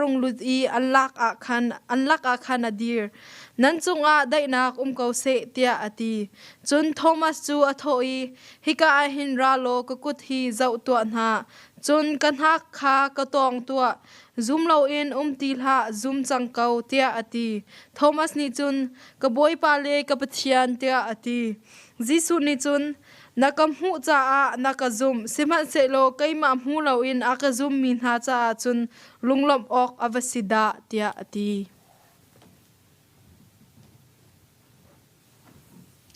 rung lut i an lakah khan an lakah khan a dir. Nan cungah daihnak um ko seh, tiah a ti. Cun Thomas cu a thawh i, Hika ah hin ra law ka kut hi zoh tuah hna, cun ka hnak kha ka tawng tuah. Zum loin um ti hlah, zum cang ko, tiah a ti. Thomas nih cun, Ka Bawipa le ka Pathian, tiah a ti. Jesuh nih cun, Na ka hmuh caah na ka zumh, sihmanhsehlaw keimah hmu loin a ka zummi hna caah cun lunglawmh awk a va si dah, tiah a ti.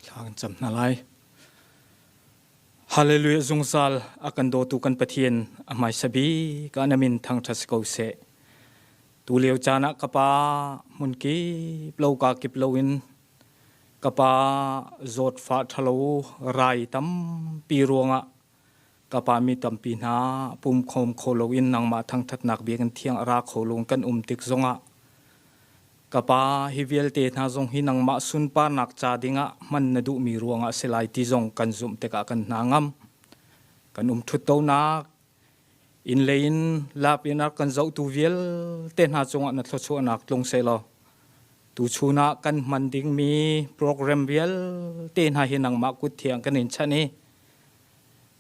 Thla kan cam hna lai. Hallelujah zungzal a kan dawtu kan Pathian a hmaisa bik ah na min thangṭhat si ko seh. Tu lio caan ah ka pa hmun kip lo ka kip loin Ka pa zawtfah ṭhalo rai tampi ruangah ka pa mi tampi hna pumkhawm kho loin nangmah thangṭhatnak biakinn thiang a ra kho lo kan um tik zongah ka pa hi vialte hna zong hi nangmah sunparnak ca dingah hman na duhmi ruangah si lai ti zong kan zumh tikah kan hna ngam. Kan um ṭhuttonak inn lei in lap in a kan zohtu vialte hna cungah na thluachuahnak tlung sehlaw tuchun ah kan hman dingmi program vialte hna hi nangmah kut thiang kan in chanh i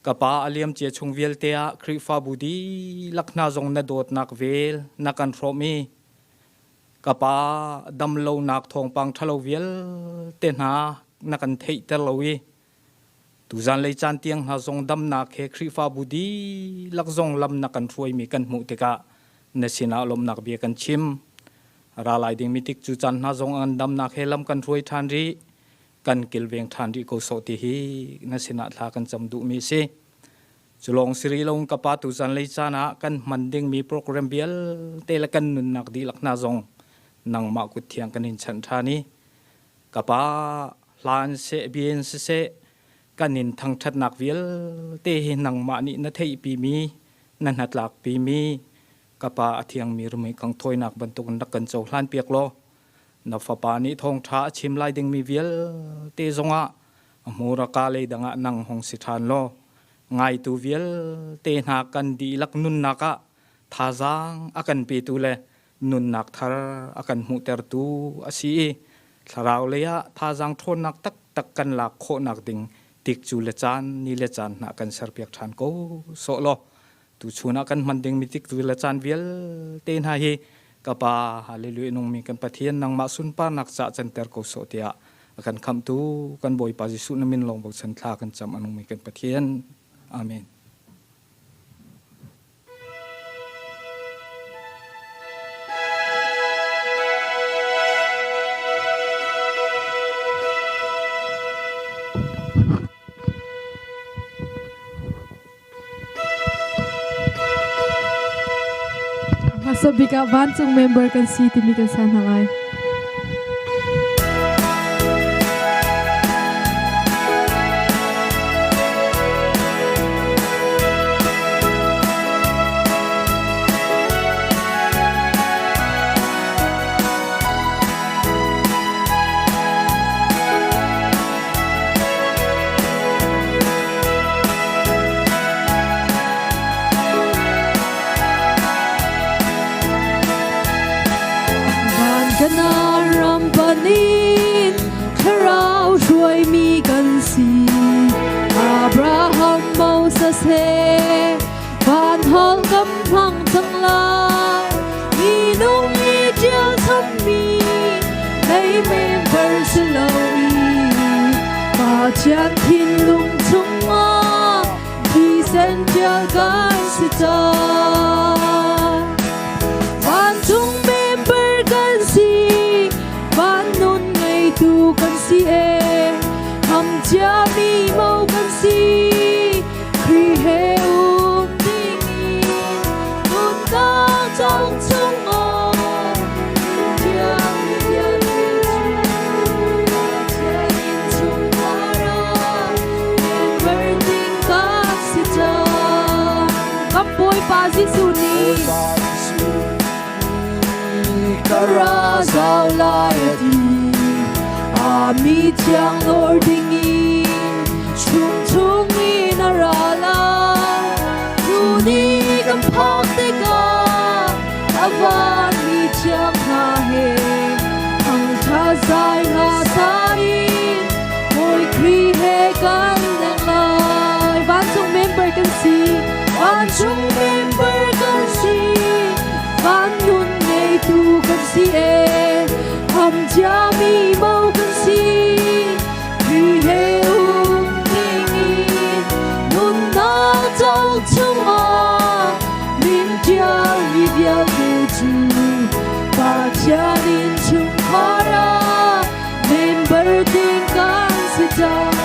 ka pa a liam cia chung vialte ah Khrihfabu dihlak hna zong na dawtnak vel na kan hrawm i ka pa damlonak thawngpang ṭhalo vialte hna na kan theihter lo i Tuzanlei caan tiang hna zong damnak he Khrihfabu dihlak zong lam na kan hruaimi kan hmuh tikah na sinah lawmhnak bia kan chim. Ra lai dingmi tik cu caan hna zong an damnak he lam kan hruai ṭhan rih, kan kilveng ṭhan rih ko sawh ti hi na sinah thla kan cam duhmi a si. Cu lawng si rih lo ka pa tuzanlei caan ah kan hman dingmi program vialte le kan nunnak dihlak hna zong nangmah kut thiang kan in chanh ṭhan i Ka pa hlan seh bien siseh kan in thangṭhatnak vialte hi nangmah nih na theihpimi na hnatlakpimi ka pa a thiangmi rumei kang thawinak bantukin rak kan cohlan piak law na fapa nih thawngṭha a chim lai dingmi vialte zongah a hmur a ka lei dangah nang hong si ṭhan law ngaitu vialte hna kan dihlak nunnak ah thazaang a kan petu le nunnak thar a kan hmuhtertu a si i thlarau lei ah thazaang ṭhawnnak taktak kan lak khawhnak ding tikcu le caan ni le caan hna kan serpiak ṭhan ko sawh law tuchun ah kan hman dingmi tikcu le caan vialte hna hi ka pa hallelujah nungmi kan Pathian nangmah sunparnak cah canter ko sawh tiah a kan khamhtu kan Bawipa Jesuh na min lawng bochan thla kan cam a nungmi kan Pathian amen. Hmasa bik ah vancung member kan si timi kan sa hna lai. Van kana ram panin thlarau hruaimi kan si. Abraham Moses he van hol kam hmang cang lai. Minung i ṭial chommi lei member si lo i Pathian thinlung chungah thisen ṭial kan si cang. Vancung member kan si, van nun ngeitu kan si e. Ham ciami mo kan si, Khrih he um dingin nunnak cang chungah thiang vialte cu Pathian inn chungkhar ah member ding kan si cang. Kan Bawipa Jesuh nih ka ra zau lai a ti. A mi thiang lawr dingin chung chung in a ra lai. Tu ni kan phak tikah a van thiang hna he thangṭhat zai hla sa in Bawi Khrih he kan leng lai. Vancung member kan si, vancung member kan si, van nun ngeitu kan si e, ham ciami mo kan si, Khrih he um dingin nunnak co chungah min ṭialmi vialte cu Pathian innchungkhar ah member ding kan si cang.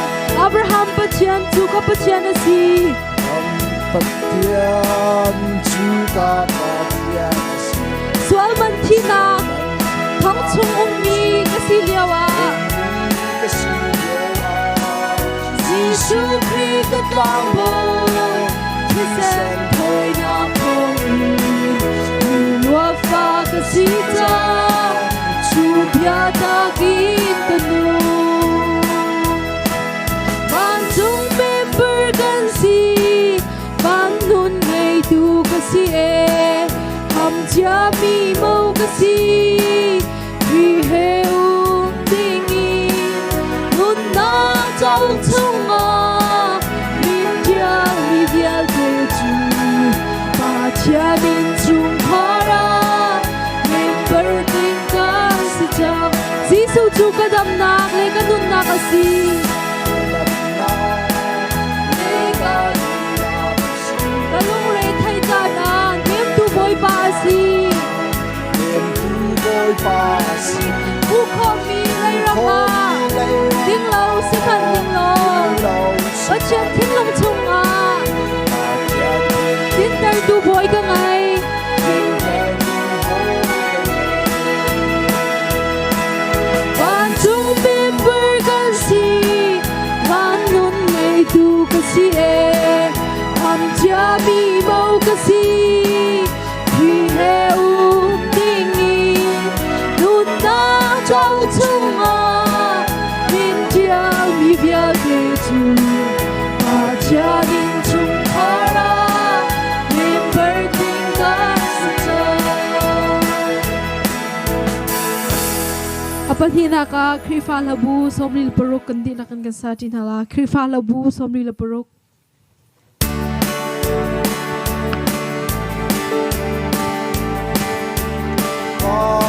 Abraham Pathian cu ka Pathian a si. Pathian cu ka Pathian a si. Sual man thinak thong chung ummi ka si lio ah Ka si lio ah Jesuh Khrih ka tlangbawi thisen thawinak thawngin mi luafa ka si cang cu biatak in ka nung. Vancung member kan si, van nun ngeitu ka si e, ham ciami mo ka si, Khrih he um dingin nunnak cauk chungah min ṭialmi vialte cu Pathian innchungkhar ah member ding kan si cang. Jesuh cu ka damnak le ka nunnak a si. Ka lungre theih caan ah hnemtu Bawipa a si. Hmuh khawhmi leiram ah dinglo sihmanh ning law Pathian thinlung chungah dintertu Bawi ka ngei. Vancung member kan si, van nun ngeitu ka si e, ham ciami mo ka si, Khrih he um dingin nunnak cauk chungah min ṭialmi vialte cu Pathian innchungkhar ah member ding kan si cang. A pahnihnak ah Khrihfa hlabu 46 kan dihlak in kan sa ṭi hna la. Khrihfa hlabu 46.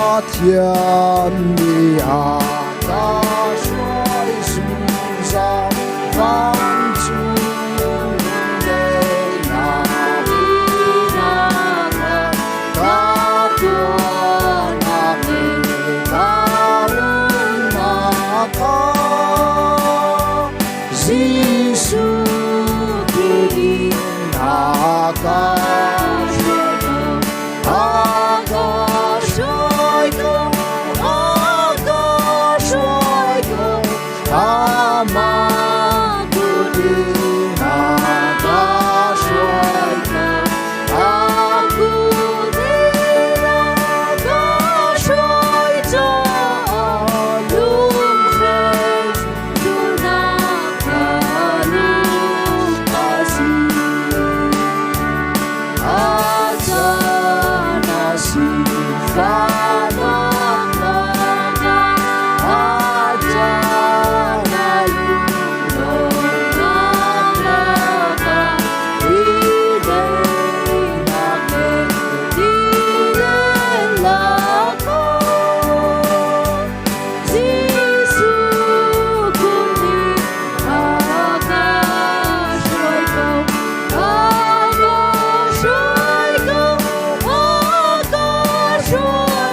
Pathian nih a ka hruai zungzal vancung daihnak ka tuahnak nih ka nunnak kha Jesuh kut a ka hruai ko, a ka hruai ko, a ka hruai ko, amah kut in a ka hruai ko, a kut in a ka hruai caah lungfel duhnak ka lung a si. A caan a si fahnak lakah a caan a lunglawmhnak lakah i daihnak le tinen lakah Jesuh kut nih a ka hruai ko, a ka hruai ko, a ka hruai.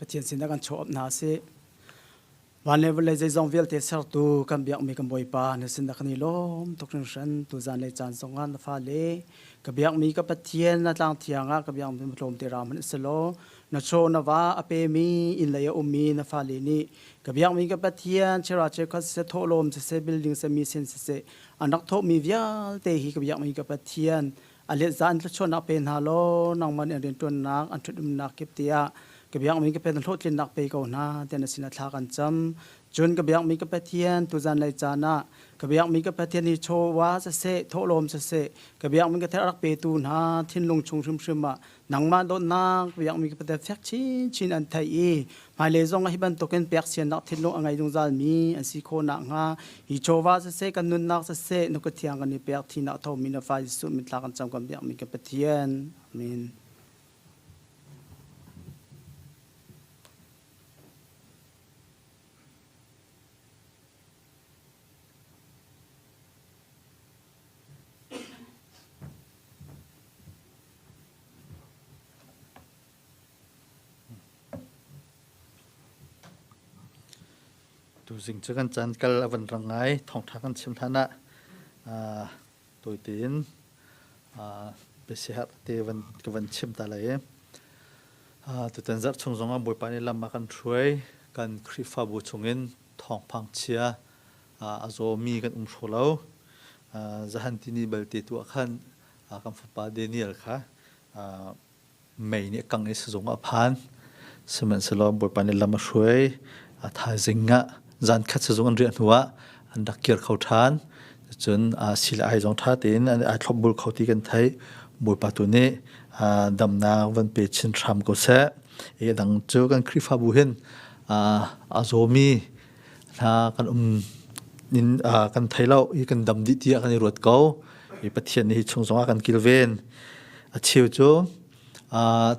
Pathian sinah kan chaw hna sih. Van le vawlei zeizong vialte sertu kan biakmi kan Bawipa na sinah kan i lawm tuk hringhran. Tuzan le caan zongah na fale ka biakmi ka Pathian na tlang thiang ah ka biakmi tlawmte ra hmanh selaw na chaw na va a pemi inn lei a ummi na fale nih ka biakmi ka Pathian chera cheukhat siseh thawhlawm siseh building semi sin siseh an rak thawhmi vialte hi ka biakmi ka Pathian a let za an thluachuahnak pe hna law nangmah nih an rianṭuannak an ṭhut-umnak kip tiah ka biakmi ka Pathian hlawhtlinnak pe ko hna tiah na sinah thla kan cam. Cun ka biakmi ka Pathian tuzan lei caan ah ka biakmi ka Pathian hi chawva siseh thawhlawm siseh ka biakmi ka rak petu hna thinlung chung hrimhrim ah nangmah dawtnak biakmi ka Pathian fek chinchin an theih i hmailei zong ah hi bantukin pek siannak thinlung a ngei zungzalmi an si khawh nakhnga hi chawva siseh kan nunnak siseh na kut thiang kan i pek thinak thomi na fa Jesuh min thla kan cam kan biakmi kan Pathian. Amen. Tuzing cu kan caan kal a van rang ngai. Thawngṭha kan chim hlan ah tawi tein biasiherh te van ka van chim ta lai. Tutan zarh chung zongah Bawipa nih lam a kan hruai. Kan Khrihfabu chungin thawngpang chia a zawmi kan um hraw lo. Zahan tini belte tu ah khan kan fapa Daniel kha mei nih a kang i sizung ah a phan. Sihmanhsehlaw Bawipa nih lam a hruai. A thaizing ah zan khat sizung an riah hnuah an rak kir kho ṭhan. Cun si le ai zong ṭha tein an ai thlopbul kho ti kan theih. Bawipa tu nih damnak van pe chin hram ko seh. I dang cu kan Khrihfabu hin a zawmi hna kan um in kan thei lo i kan dam dih tiah kan i ruat ko. I Pathian nih hi chung zongah kan kilven. A cheu cu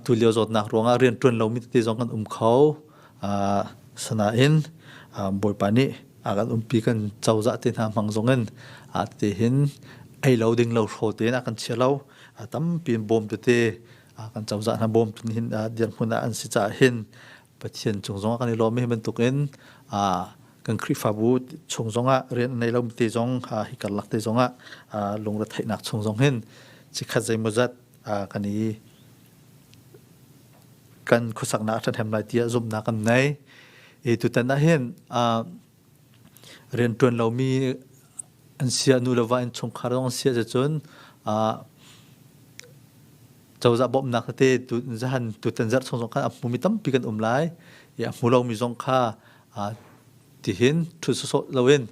tulio zawtnak ruangah rianṭuan lomi tete zong kan um kho. Sanain Bawipa nih a kan umpi kan cozah te hna hmang zongin te hin ei lo ding lo hraw tein a kan chia lo. Tampi in bawm tete kan cozah hna bawm hin dirhmun ah an si caah hin Pathian cung zongah kan i lawm hi bantukin kan Khrihfabu chung zongah rian nei lo te zong hi karlak te zongah lungretheihnak chung zong hin chikhat zeimawzat kan i kan khuasaknak a ṭhahnem lai tiah zumhnak kan nei. I tutan ah hin rianṭuan lomi an sia nu le va in chungkhar zong an sia cun cozah bawmhnak tete tu zahan tutan zarh chung zong khan a hmumi tampi kan um lai i a hmu lomi zong kha tihin ṭhut sawsawh loin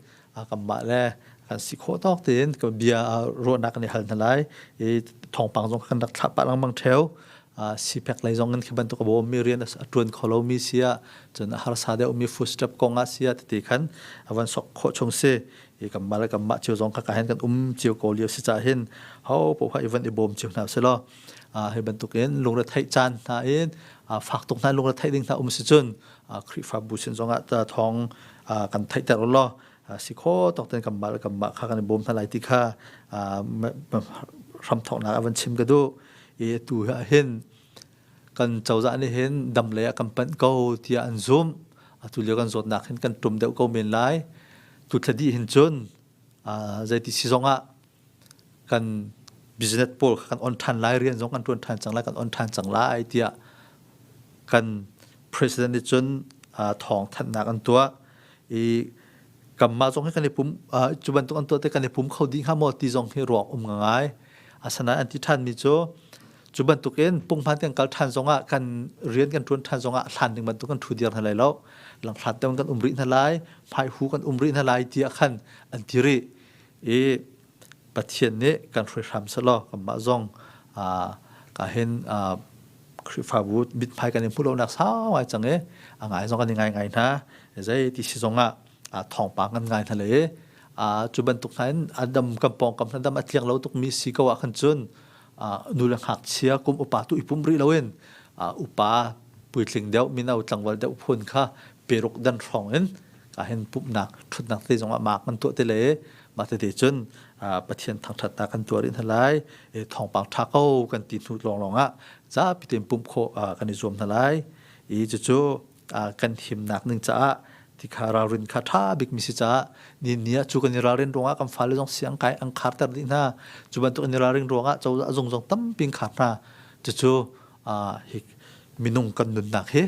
kanmah le kan si khawh tawk tein ka bia ruahnak kan i hal hna lai i thawngpang zong kan rak thlah pah lengmang ṭheo. Sipek lei zong in khi bantuk a bawmmi rian a ṭuan kho lomi si ah cun a harsa deuhmi food step kong ah si ah tete khan a van sok khawh chung si i kanmah le kanmah cio zong kha ka hen kan um cio ko lio si cah hin ho poh i van i bawm cio hna selaw hi bantuk in lungretheih caan hna in fak tuk hna lungretheih ding hna um si cun Khrihfabu sin zongah thawng kan theihter law si kho tawk ten kanmah le kanmah kha kan i bawm hna lai ti kha hramthawknak a van chim ka duh. I atu ah hin kan cozah nih hin dam lei ah kan panh ko tiah an zumh. Atu lio kan zawtnak hin kan ṭum deuh ko men lai. Tu thla dih hin cun zeiti si zong ah kan business pawl kha kan on ṭhan lai, rian zong kan ṭuan ṭhan cang lai, kan on ṭhan cang lai tiah kan president nih cun thawng thanhnak an tuah. I kanmah zong hi kan i pum cu bantuk an tuah te kan i pum kho dih hnga maw ti zong hi ruak um ngai. Asinain an ti ṭhanmi cu cu bantukin punghman kan kal ṭhan zongah kan rian kan ṭuan ṭhan zongah hlan ding bantuk kan ṭhu dir hna lai lo. Langhlat deuh kan um rih hna lai, hmaihu kan um rih hna lai tiah khan an ti rih. I Pathian nih kan hruai hram selaw kanmah zong ka hin Khrihfabu mithmai kan i hmuh lonak sau ngai cang i a ngai zong kan i ngai ngai hna. Zei ti si zongah thawngpang kan ngai hna le cu bantuk hna in adam kan pawngkam hna dam a tliang lo tukmi si ko ah khan cun nu le ngakchia kum upa tu i pum rih loin upa puitling deuh mino tlangval deuh phun kha peruk dan hrawng in ka hin pumhnak thutnak te zongah ma kan tuah te le mah tete cun Pathian thangṭhatnak kan tuah rih hna lai. Thawngpang ṭha ko kan ti hnu lawnglawng ah zapi tein pumh khawh kan i zuam hna lai. I cucu kan himnak ning caah ti kha ralrin kha ṭha bikmi si caah ni ni ah cu kan i ralrin ruangah kan fale zong siang kai an kharter dih hna. Cu bantuk in i ralring ruangah cozah zung zong tampi an khar hna. Cucu hi minung kan nunnak hi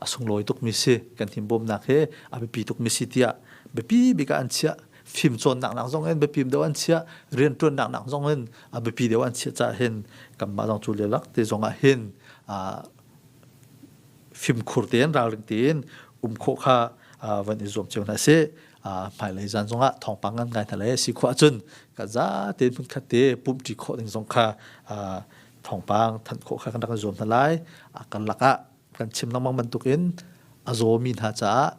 a sunglawi tukmi si kan himbawmnak hi a biapi tukmi si tiah biapi bik ah an chiah fimcawnnak nak zong in biapi deuh an chiah rianṭuannak nak zong in a biapi deuh an chiah caah hin kanmah zong cu lelak te zong ah hin fimkhur tein ralring tein um khawh kha van i zuam cio hna sih hmailei zan zongah thawngpang ngan ngai hna le si khawh ahcun ka za tein hmunkhat te pumhṭi khawh ding zong kha thawngpang thanh khawh kha kan rak i zuam hna lai kan lakah kan chim lengmang bantukin a zawmi hna caah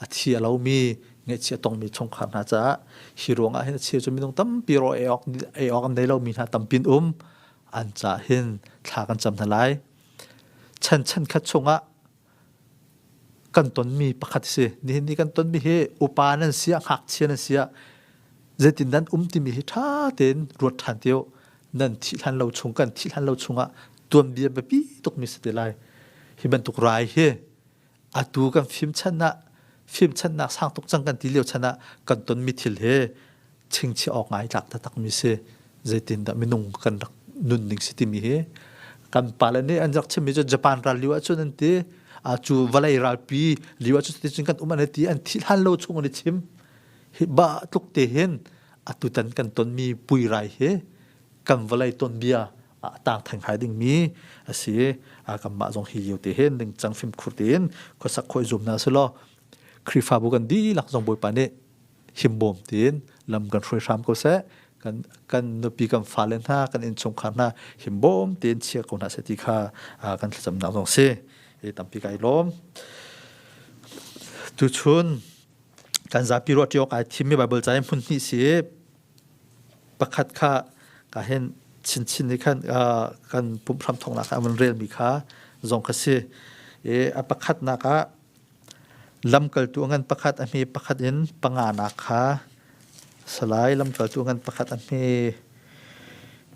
a thi a lomi ngaihchia tongmi chungkhar hna caah hi ruangah hin a cheu cu minung tampi ro ei awk ei awk an nei lomi hna tampi an um an caah hin thla kan cam hna lai chan chan khat chungah kan tonmi pakhat si nihin ni kan tonmi hi upa nan sia ngakchia nan sia zeitin nan um timi hi ṭha tein ruat ṭhan te nan thih hlan lo chung kan thih hlan lo chungah tuanbia biapi tukmi si te lai hi bantuk rai hi atu kan fimchan ah fimchannak sang tuk cang kan ti lio chan ah kan tonmi thil hi chingchiah awk ngai tlak taktakmi si zeitindah minung kan rak nun ning si timi hi kan pale nih an rak chimmi cu Japan ral lio ahcun an ti a cu vawlei ralpi lio ahcun cuticun kan um an ti an thih hlan lo chung an i chim hi ba tluk te hin atutan kan tonmi puirai hi kan vawlei tonbia a tang theng hai dingmi a si kanmah zong hi lio te hin ningcang fimkhur tein khuasak khawh i zuam hna selaw Khrihfabu kan dihlak zong Bawipa nih himbawm tein lam kan hruai hram ko seh kan kan nupi kan fale hna kan innchungkhar hna himbawm tein chia ko hna seh ti kha kan thlacamnak zong si i tampi kai lawm tuchun kan zapi ruah ṭi awk ai thimmi Baibal ca hmun hnih si pakhat kha ka hen chinchin nih khan kan pumh hram thawknak ah van relmi kha zong kha si i a pakhatnak ah lamkaltu ngan pakhat a hme pakhat in panganak kha salai lamkaltu ngan pakhat a hme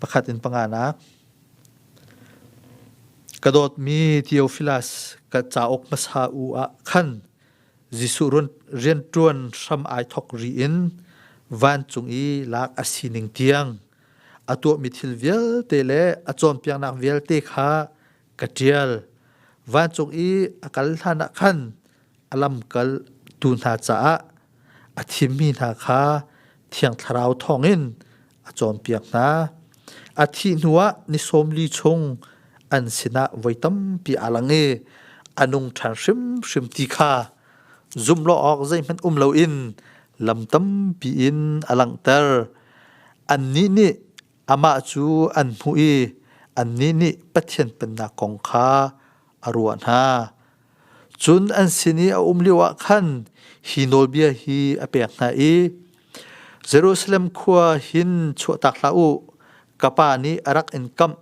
pakhat in panganak ka dawtmi Theophilus ka cauk hmasa u ah khan Jesuh rianṭuan hram ai thawk ri in vancung i lak a sining tiang a tuahmi thil vialte le a cawnpiaknak vialte kha ka ṭial. Vancung i a kal hlanah khan a lamkaltu hna caah a thimmi hna kha Thiang Thlarau thawngin a cawnpiak hna. A thih hnuah ni 40 chung an sinah voi tampi aa lang i a nung ṭhan hrimhrim ti kha zumh lo awk zeihmanh um loin lam tampi in a langhter. Annih nih amah cu an hmuh i annih nih Pathian Pennak kong kha a ruah hna. Cun an sin i a um lioah khan hi nawlbia hi a pek hna i, Jerusalem khua hin chuahtak hlah u, ka Pa nih a rak in kamh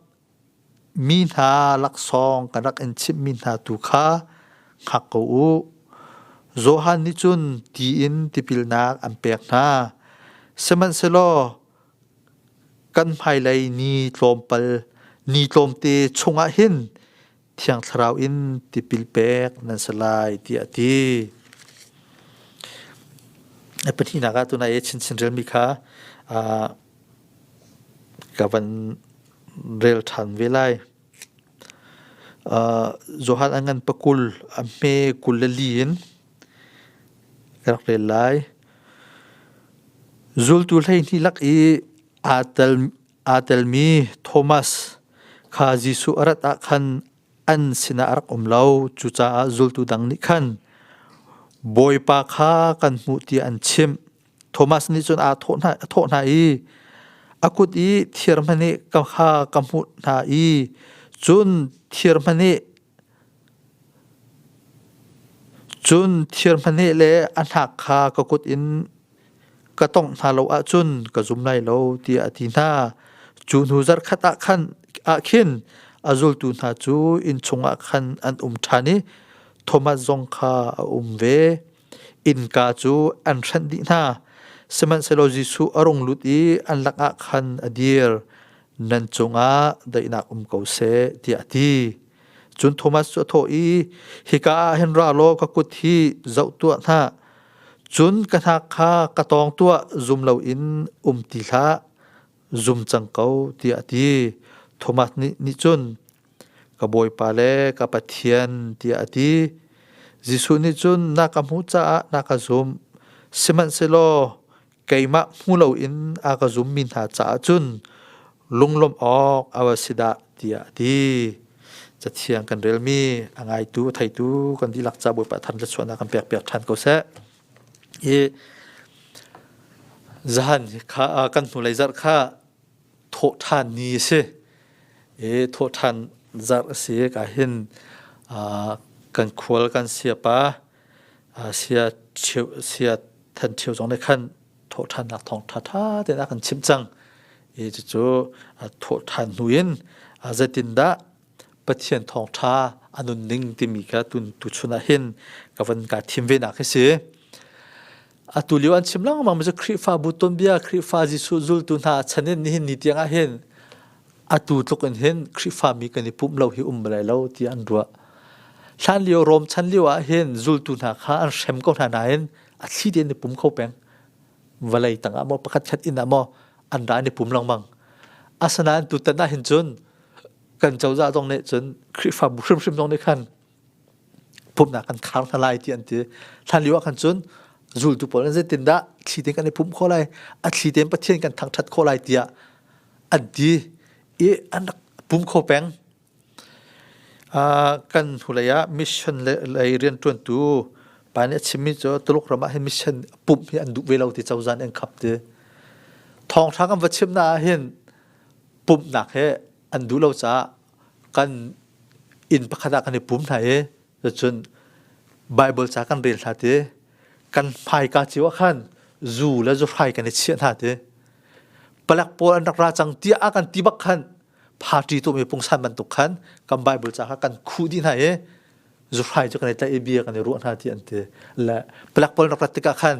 mi hna laksawng ka rak in chimhmi hna tu kha hngak ko u. Johan nih cun ti in tipilnak an pek hna. Sihmanhsehlaw kan hmailei ni tlawmpal ni tlawmte chungah hin Thiang Thlarau in tipil pek nan si lai tiah a ti. A pahnihnak ah tunai i chinchin relmi kha ka van rel ṭhan ve lai. Johan a ngan pakul a hme 24 in ka rak rel lai. Zultu 12 lak i aa tel Aa telmi Thomas kha Jesuh a rat ah khan an sinah a rak um lo. Cucaah zultu dang nih khan Bawipa kha kan hmuh tiah an chimh. Thomas nih cun aa thawh hna, a thawh hna i a kut i thir hmanh i ka kha ka hmuh hna i cun thir hmanh i cun thir hmanh le a hnak kha ka kut in ka tongh hna lo ahcun ka zum lai lo tiah a ti hna. Cu hnu zarhkhat ah khan ah khin a zultu hna cu inn chungah khan an um ṭhan i Thomas zong kha a um ve. Innka cu an hrenh dih hna. Sihmanhsehlaw Jesuh a rung lut i an lakah khan a dir. Nan cungah daihnak um ko seh, tiah a ti. Cun Thomas cu a thawh i, Hika ah hin ra law ka kut hi zoh tuah hna. Cun ka hnak kha ka tawng tuah, zum loin um ti hlah, zum cang ko, tiah a ti. Thomas nih nih cun, Ka Bawipa le ka Pathian, tiah a ti. Jesuh nih cun, Na ka hmuh caah na ka zumh. Sihmanhsehlaw keimah hmu loin a ka zummi hna caah cun lunglawmh awk a va si dah tiah a ti. Cathiang kan relmi a ngaitu a theitu kan dihlak ca Bawipa than thluachuahnak kan pek piak ṭhan ko seh. I zahan kha kan hnulei zarh kha thawhṭhan ni a si. I thawhṭhan zarh a si ka hin kan khual kan siapa sia sia than cheu zong nih khan thawhṭhannak thawng ṭha tein a kan chimh cang. I cucu thawhṭhan hnu in zeitindah Pathian thawngṭha a nunning timi kha tun tuchun ah hin ka van ka thim ve nak hi si. Atu lio an chim lengmang mi cu Khrihfabu tuanbia Khrihfa Jesuh zultu hna chan in nihin ni tiang ah hin atu tluk in hin Khrihfa mi kan i pumh lo hi um balai lo ti an ruah. Hlan lio Rom chan lio ah hin zultu hna kha an hrem ko hna nain a thli tein i pum kho peng. Vawlei tangah maw pakhat khat inn ah maw an ra an i pum lengmang. Asinain tutan ah hin cun kan cozah zong nih cun Khrihfabu hrimhrim zong nih khan pumhnak kan khar hna lai ti an ti. Hlan lio ah khan cun zultu pawl in zeitindah thli tein kan i pumh khawh lai, a thli tein Pathian kan thangṭhat khawh lai tiah an ti i an rak pum kho peng. Kan hnulei ah mission lei rianṭuantu pa nih a chimmi cu Tuluk ram ah hin mission pumh hi an duh ve lo ti cozah nih an khap ti. Thawngṭha kan va chimnak ah hin pumhnak he an duh lo caah kan inn pakhat ah kan i pum hna i cun Bible ca kan rel hna ti kan hmaika cio ah khan zu le zuhrai kan i chiah hna ti palek pawl an rak ra cang tiah a kan ti bak khan party tuahmi pungsan bantuk khan kan Bible ca kha kan khuh dih hna i zuhrai cu kan i tlaih i bia kan i ruah hna ti an ti le palek pawl rak rat tikah khan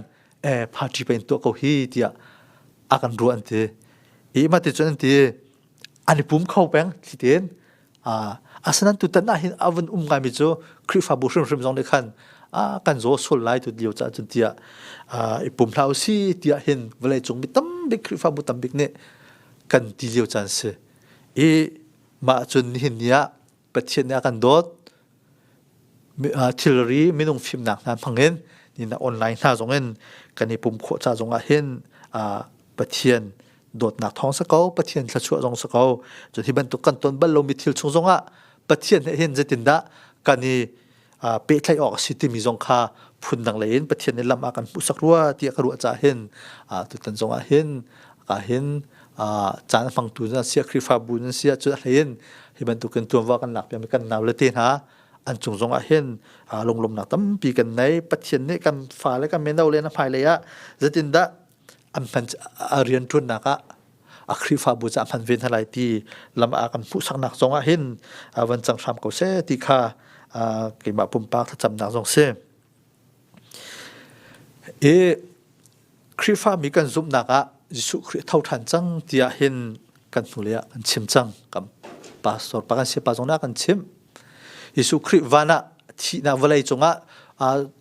e party pa in tuah ko hi tiah a kan ruah an ti i mah ti cun an ti an i pum kho peng thli tein asinain tutan ah hin a vun um ngaimi cu Khrihfabu hrimhrim zong nih khan kan zaw sual lai tu lio caah cun tiah i pum hlah usih tiah hin vawlei cung mi tambik Khrihfabu tambik nih kan ti lio caan si i mah cun nihin ni ah Pathian nih a kan dawt thilri minung fimnak hna hmangin nina online hna zongin kan i pum khawh ca zongah hin Pathian dawtnak thawng sa ko Pathian thluachuah zong sa ko cun hi bantuk kan ton bal lomi thil chung zongah Pathian he hin zeitindah kan i pehtlaih awk a si timi zong kha phundang lei in Pathian nih lam a kan hmuhsak rua tiah ka ruah caah hin tutan zongah hin ka hin caan a hmangtu nan sia Khrihfabu nan sia cu a hlei in hi bantukin tuanvo kan lak piakmi kan nau le te hna an cung zongah hin lunglawmnak tampi kan nei Pathian nih kan fale kan mino le na hmailei ah zeitindah an hman a rianṭuannak ah a Khrihfabu ca hman ve hna lai ti lam ah kan hmuhsaknak zong ah hin van cang hram ko seh ti kha keimah pumpak thlacamnak zong si. I Khrihfami kan zumhnak ah Jesuh Khrih tho ṭhan cang tiah hin kan hnulei ah kan chim cang. Kan pastor pa kan siapa zong nih kan chim. Jesuh Khrih van ah thihnak vawlei cungah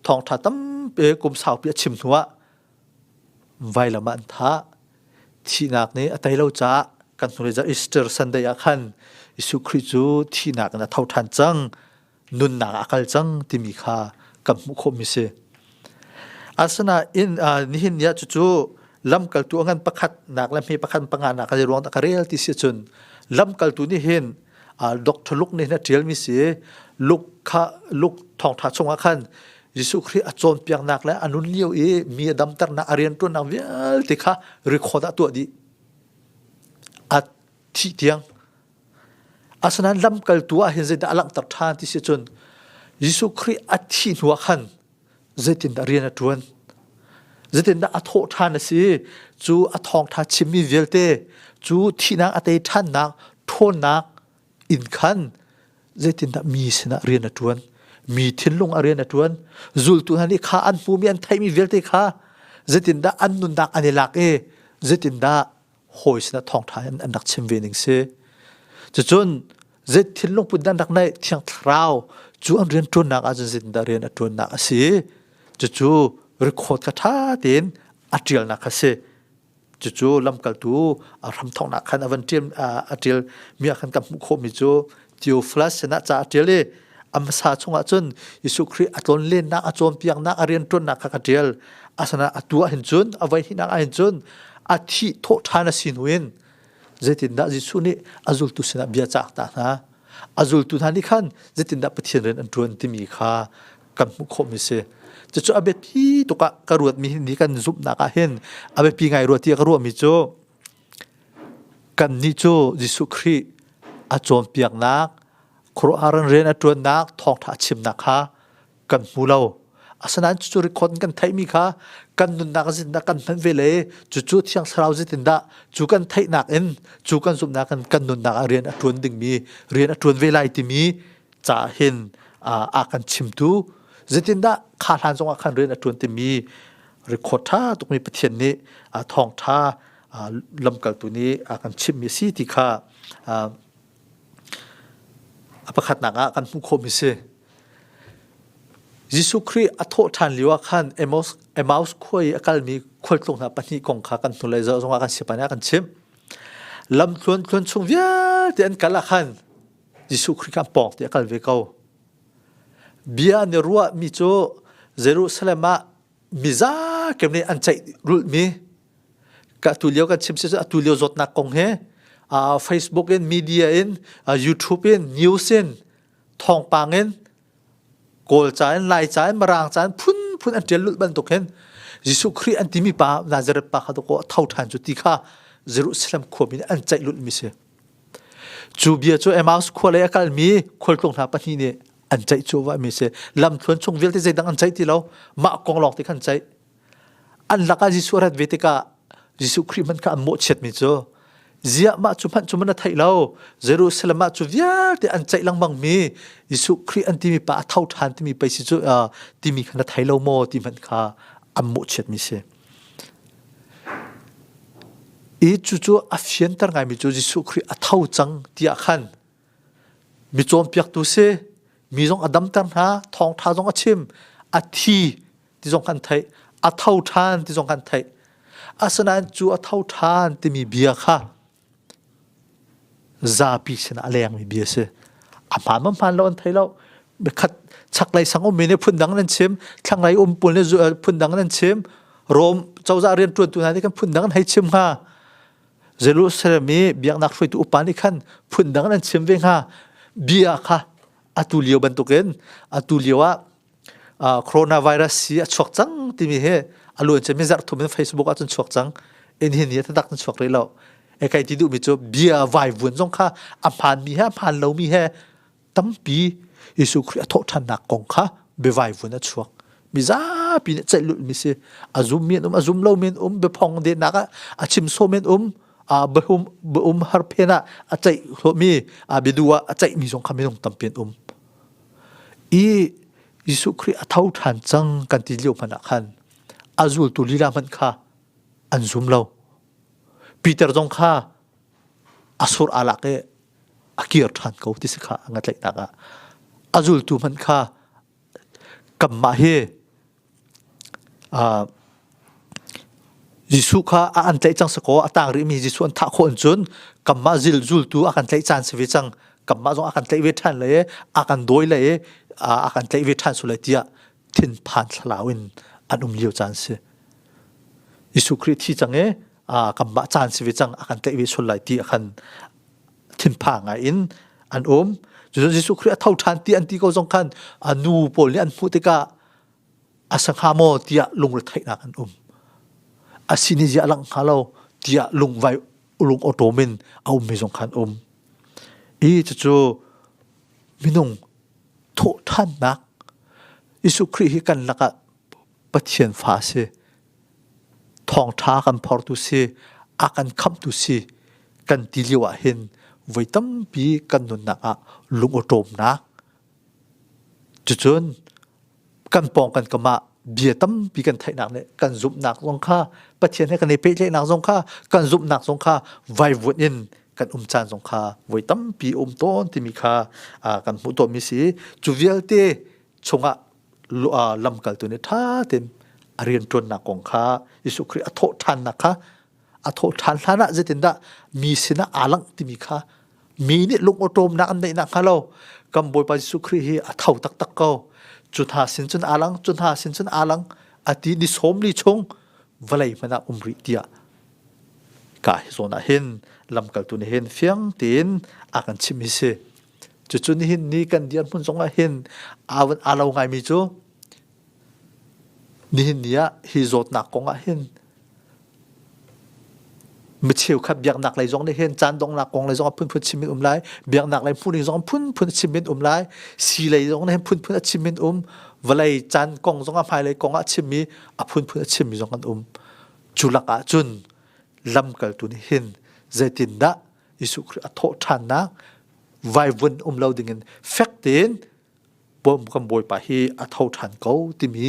thawngṭha tampi kum saupi a chim hnuah vailam ah an thah. Thihnak nih a tei lo caah kan hnulei zarh Easter Sunday ah khan Jesuh Khrih cu thihnak in a tho ṭhan cang, nunnak ah a kal cang timi kha kan hmuh khawhmi si. Asinain nihin ni ah cucu lamkaltu a ngan pakhat nak le hme pakhat panga nak kan i ruang ka rel ti si cun lamkaltu nih hin Dr. Luke nih a ṭialmi si Luke kha Luke thawngṭha chungah khan Jesuh Khrih a cawnpiaknak le a nun lio i mi a damternak a rianṭuannak vialte kha record ah tuah dih. A thih tiang. Asinain lamkaltu ah hin zeidah a langhter ṭhan ti si cun Jesuh Khrih a thih hnuah khan zeitindah rian a ṭuan? Zeitindah a thawh ṭhan a si? Cu a thawngṭha chimmi vialte cu thihnak a tei ṭhannak ṭhawnnak in khan zeitindah mi sinah rian a ṭuan mi thinlung a rian a ṭuan zultu hna nih kha an hmumi an theihmi vialte kha zeitindah an nunnak an i lak i zeitindah hawi sinah thawngṭha an rak chim ve ning si cucun. Zei thinlung put dah an rak neih? Thiang Thlarau cu an rian ṭuannak ahcun zeitindah rian a ṭuannak a si? Cucu record kha ṭha tein a ṭialnak kha si. Cucu lamkaltu a hramthawknak khan a van ṭial a ṭial mi ah khan kan hmuh khawhmi cu Theophilus sinah ca a ṭial i a hmasa chungah cun Jesuh Khrih a tlawnlennak, a cawnpiaknak, a rianṭuannak kha ka ṭial. Asinain atu ah hin cun, a voi hnihnak ah hin cun a thih thawh ṭhan a si hnu in zeitindah Jesuh nih a zultu sinah bia caak ta hna. A zultu hna nih khan zeitindah Pathian rian an ṭuan timi kha kan hmuh khawhmi si. Cucu a biapi tuk ah ka ruatmi ni kan zumhnak ah hin a biapi ngai rua ti ka ruahmi cu kannih cu Jesuh Khrih a cawnpiaknak, khuaruahhar in rian a ṭuannak, thawngṭha a chimnak kha kan hmu lo. Asinain cucu record kan theihmi kha kan nunnak zeitindah kan hman ve le cucu Thiang Thlarau zeitindah cu kan theihnak in cu kan zumhnak in kan nunnak ah rian a ṭuan dingmi rian a ṭuan ve lai timi ca hin a kan chimtu zeitindah kha hlan zongah khan rian a ṭuan timi record ṭha tukmi Pathian nih thawngṭha lamkaltu nih a kan chimhmi a si ti kha a pakhatnak ah kan hmuh khawhmi si. Jesuh Khrih a thawh ṭhan lio ah khan Emmaus, Emmaus khua i a kalmi khualtlung hna pahnih kong kha kan hnulei zongah kan siapa nih a kan chimh. Lamtluan tluan chung vialte an kal ah khan Jesuh Khrih kha an pawng te a kal ve ko. Bia an i ruahmi cu Jerusalem ah mizakem nih an ceih rulhmi ka tu lio kan chim si cu atu lio zawtnak kong he Facebook in media in YouTube in news in thawngpang in Kawl ca in Lai ca in Mirang ca in phunphun an ṭial lulh bantuk hin Jesuh Khrih an timi pa Nazareth pa kha dawkaw a tho ṭhan cu ti kha Jerusalem khuami nih an ceih lulhmi si. Cu bia cu Emmaus khua lei a kalmi khualtlung hna pahnih nih an ceih cu mi si. Lamthluan chung vialte zeidang an ceih ti lo. Mah kong lawng te khan ceih. An lakah Jesuh a rat ve tikah Jesuh Khrih hmanh kha an mawhchiatmi cu ziah mah cu hmanh cu man a theih lo Jerusalem ah cu vialte an ceih lengmang mi Jesuh Khrih an timi pa a tho ṭhan timi pei si cu timi kha na thei lo maw ti hmanh kha an mawhchiatmi si. I cucu a fianter ngaimi cu Jesuh Khrih a tho cang tiah khan mi cawnpiaktu si mi zong a damter hna thawngṭha zong a chim a thi ti zong kan theih a tho ṭhan ti zong kan theih asinain cu a tho ṭhan timi bia kha zapi sinah a lengmi bia si a hmaan ma hmaan lo an thei lo khat chaklei sang ummi nih phundang nan chim thlanglei um pawl nih phundang nan chim Rom cozah rianṭuantu hna nih kan phundang an hei chim hnga Jerusalem i biaknak hruaitu upa nih khan phundang an chim ve hnga bia kha atu lio bantukin atu lio ah coronavirus hi a chuak cang timi hi a luan cemi zarh thum in Facebook ah cun chuak cang in hin hi tatak cun chuak rih lo e kai ti duhmi cu bia vaivuan zong kha a hmaanmi he a hmaan lomi he tampi Jesuh Khrih a thawhṭhannak kong kha biavaivuan a chuak mizapi nih ceih lulhmi si a zummi an um a zum lomi an um biaphong dennak ah a chim sawmi an um biahum biaum harphen ah a ceih hlawhmi biadu ah a ceihmi zong kha minung tampi an um I Jesuh Khrih a tho ṭhan cang kan ti lio hmanh ah khan a zultu lila hmanh kha an zum lo. Peter zong kha a sur aa lak i a kir ṭhan ko ti si kha a ngatlaihnak ah a zultu hmanh kha kanmah hi Jesuh kha a an tlaih cang sakaw a tang rihmi Jesuh an thah khawh in cun kanmah zil zultu a kan tlaih caan si ve cang kanmah zong a kan tlaih ve ṭhan lai i a kan dawi lai i a kan tlaih ve ṭhan su lai tiah thinphan thlalau in an um lio caan si. Jesuh Khrih thi cang i kanmah caan si ve cang a kan tlaih ve sual lai ti a kan thinphang ngai in an um. Cucu Jesuh Khrih a tho ṭhan ti an ti ko zong khan a nu pawl nih an hmuh tikah a sa hnga maw tiah lungretheihnak an um. A sin hi ziah a langh hnga lo tiah lungvai lung awṭawm in a ummi zong kha an um. I cucu minung thawhṭhannak Jesuh Khrih hi kan lakah Pathian fa a si. Thawngṭha kan phortu si, a kan khamhtu si kan ti lio ah hin voi tampi kan nunnak ah lung awṭawmnak cucun kan pawng kan kam ah bia tampi kan theihnak nih kan zumhnak zong kha Pathian he kan i pehtlaihnak zong kha kan zumhnak zong kha vaivuan in kan um caan zong kha voi tampi um tawn timi kha kan hmuh tawnmi si. Cu vialte chungah lamkaltu nih ṭha tein a rianṭuannak kong kha Jesuh Khrih a thawh ṭhannak kha a thawh ṭhan hlan ah zeitindah mi sinah aa langh timi kha mi nih lung awṭawmnak an neih nakhnga lo kan Bawipa Jesuh Khrih hi a tho taktak ko. Cu hna sin cun aa lang, cu hna sin cun aa lang a ti ni 40 chung vawlei hmanh ah um rih tiah ka hi zawn ah hin lamkaltu nih hin fiang tein a kan chimh hi si. Cucu nihin ni kan dirhmun zong ah hin aa van aa lo ngaimi cu nihin ni ah hi zawtnak kong ah hin mi cheukhat biaknak lei zong nih hin caan donghnak kong lei zong ah phunphun chim in um lai biaknak lei hmuhning zong phunphun chim in um lai si lei zong nih hin phunphun a chim in um vawlei caan kong zong ah hmailei kong ah chimmi a phunphun a chimmi zong an um cu lakah cun lamkaltu nih hin zeitindah Jesuh Khrih a thawh ṭhannak vaivun um lo dingin fek tein bawm kan Bawipa hi a tho ṭhan ko timi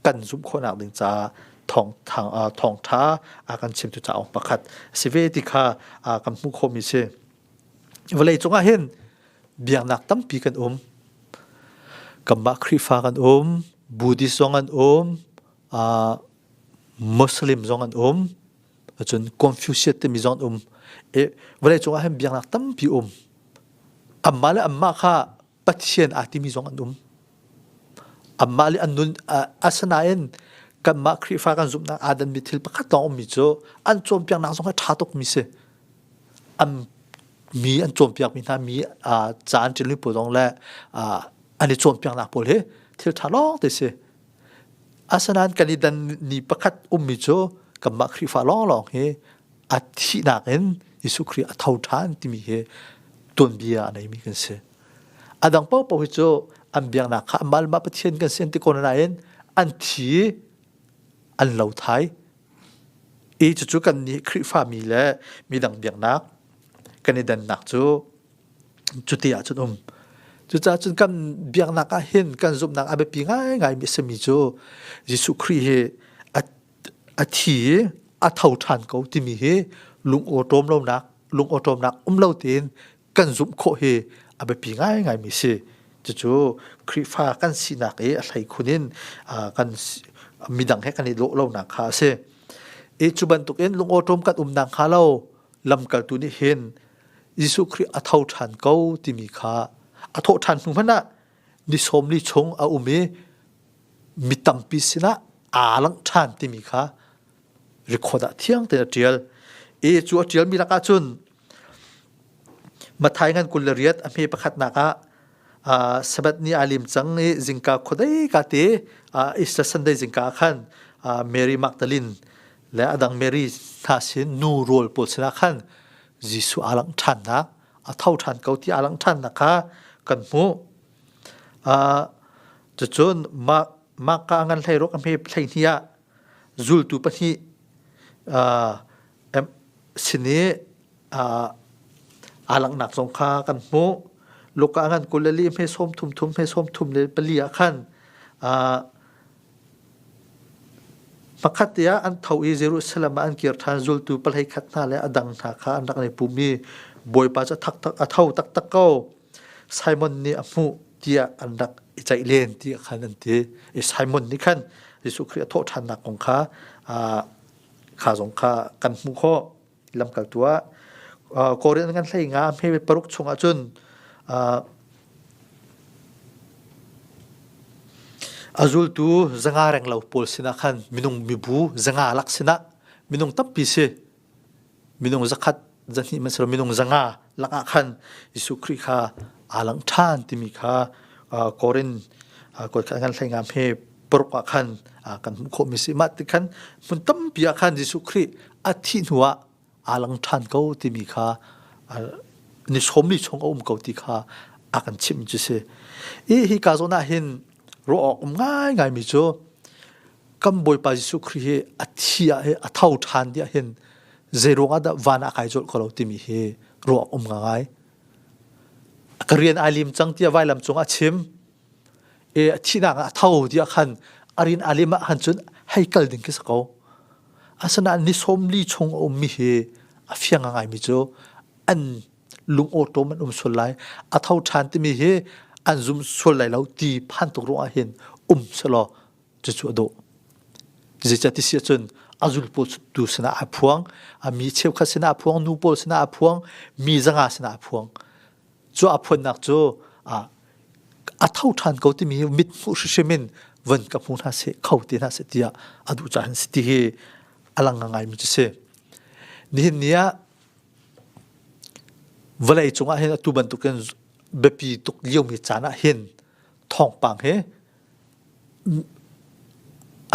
kan zumh khawhnak ding caah thawngṭha a kan chimtu cauk pakhat a si ve ti kha kan hmuh khawhmi si. Vawlei cungah hin biaknak tampi kan um. Kanmah Khrihfa kan um, Buddhist zong an um, Muslim zong an um, cun Confucius timi zong an um. E, vawlei cungah hin biaknak tampi um. Anmah le anmah kha Pathian aa timi zong an um. Anmah le an nun asinain kanmah Khrihfa kan zumhnak aa danmi thil pakhat lawng ummi cu an cawnpiaknak zong hi ṭha tukmi si. An mi an cawnpiakmi hna mi ca an ṭialmi pawl zong le an i cawnpiaknak pawl hi thil ṭha lawng te si. Asinain kan i dan ni pakhat ummi cu kanmah Khrihfa lawnglawng hi a thihnak in Jesuh Khrih a tho ṭhan timi hi tuanbia a neimi kan si. A dang paohpaoh hi cu an biaknak kha amah le mah Pathian kan si an ti ko nain an thi an lo thai. I cucu kan nih Khrihfa mi le midang biaknak kan i dannak cu cuti ah cun um. Cucaah cun kan biaknak ah hin kan zumhnak a biapi ngaingai mi a simi cu Jesuh Khrih hi a thi i a tho ṭhan ko timi hi lung awṭawm lonak lung awṭawmnak um lo tein kan zumh khawh hi a biapi ngaingaimi si. Cucu Khrihfa kan sinak i a hleikhun in kan midang he kan i lawh lonak kha a si. I cu bantukin lung awṭawm kan um nakhnga lo lamkaltu nih hin Jesuh Khrih a tho ṭhan ko timi kha a thawh ṭhan hnu hmanh ah ni 40 chung a um i mi tampi sinah aa langh ṭhan timi kha record ah thiang tein a ṭial. I cu a ṭialmi lakah cun Matthai ngan 28 a hme pakhatnak ah Sabbath ni aa lim cang i zingka khuadei ka te Easter Sunday zingka ah khan Mary Magdalene le a dang Mary hna sin nu rawl pawl sinah khan Jesuh aa langh ṭhannak a tho ṭhan ko ti aa langh ṭhannak kha kan hmuh. Cucun Mark ah ngan 16 a hme 12 ah zultu pahnih sin i aa langhnak zong kha kan hmuh. Luka ngan 24 hme 33 hme 34 ah khan pakhat te ah an tho i Jerusalem ah an kir ṭhan zultu pahlei khat hna le a dang hna kha an rak i pum i Bawipa cu a tho taktak ko. Simon nih a hmuh tiah an rak i ceih len ti khan an ti. I Simon nih khan Jesuh Khrih a thawh ṭhannak kong kha kha zong kha kan hmuh khawh. Lamkaltu ah Korin kan hlei nga hme paruk chungah cun a zultu zanga reng lo pawl sinah khan minung mibu zanga lak sinah minung tampi si minung zakhat zahnih man silo minung zanga lakah khan Jesuh Khrih kha aa lang ṭhan timi kha Korin kan hlei ngam he paruk ah khan kan hmuh khawhmi si mah ti khan hmun tampi ah khan Jesuh Khrih a thih hnu ah aa lang ṭhan ko timi kha ni 40 chung a um ko ti kha a kan chimh cu si i hi ka zawn ah hin ruah awk um ngaingai mi cu kan Bawipa Jesuh Khrih hi a thi ah hi a tho ṭhan tiah hin zeiruang ah dah van ah kai colh ko lo timi hi ruah um ngai. Ka rian ai lim cang tiah vailam cung a chim. E a thihnak ah a tho tiah khan a rian aa lim ah khan cun hei kal ding khi si ko. Asinain ni 40 chung a ummi hi a fiang ngai mi cu An lung awṭawm an um sual lai. A tho ṭhan timi hi an zum sual lai lo ti phan tuk ruangah hin um selaw cucu a dawh. Zeicah ti si ahcun a zul pawl tu sinah aa phuang, a mi cheukhat sinah aa phuang, nu pawl sinah aa phuang, mi zanga sinah aa phuang. Cu aa phuannak cu a tho ṭhan ko timi mit hmuh hrimhrim in van ka hmu hna seh, kho te hna seh tiah a duh caah hin si ti hi a lang ngaimi cu si. Nihin ni ah vawlei cungah hin atu bantukin biapi tuk liomi caan ah hin thawngpang hi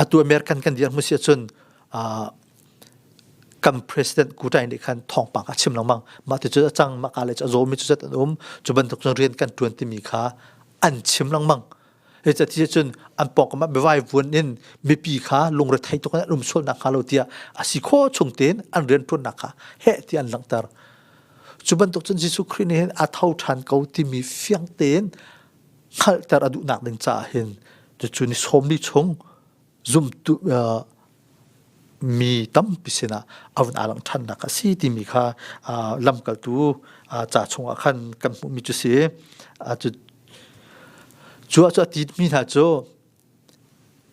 Atu American kan dirhmun si ahcun kan president Kutai nih khan thawngpang a chim lengmang. Mah ti cu a cang, mah ka le cu a zawmi cu zat an um, cu bantuk cun rian kan ṭuan timi kha an chim lengmang. Hi ca ti cun an pawngkam ah biavai vuan in mipi kha lungrethei tuk in an um sual nakhnga lo tiah a si khawh chung tein an rian ṭuannak kha heh tiah an langhter. Cu bantuk cun Jesuh Khrih nih hin a tho ṭhan ko timi fiang tein hngalhter a duhnak ding caah hin cucu ni sawmli chung zumtu mi tampi sinah a vun aa langh ṭhannak a si timi kha lamkaltu ca chungah khan kan hmuhmi cu si. Cu ah cu a ti mi hna cu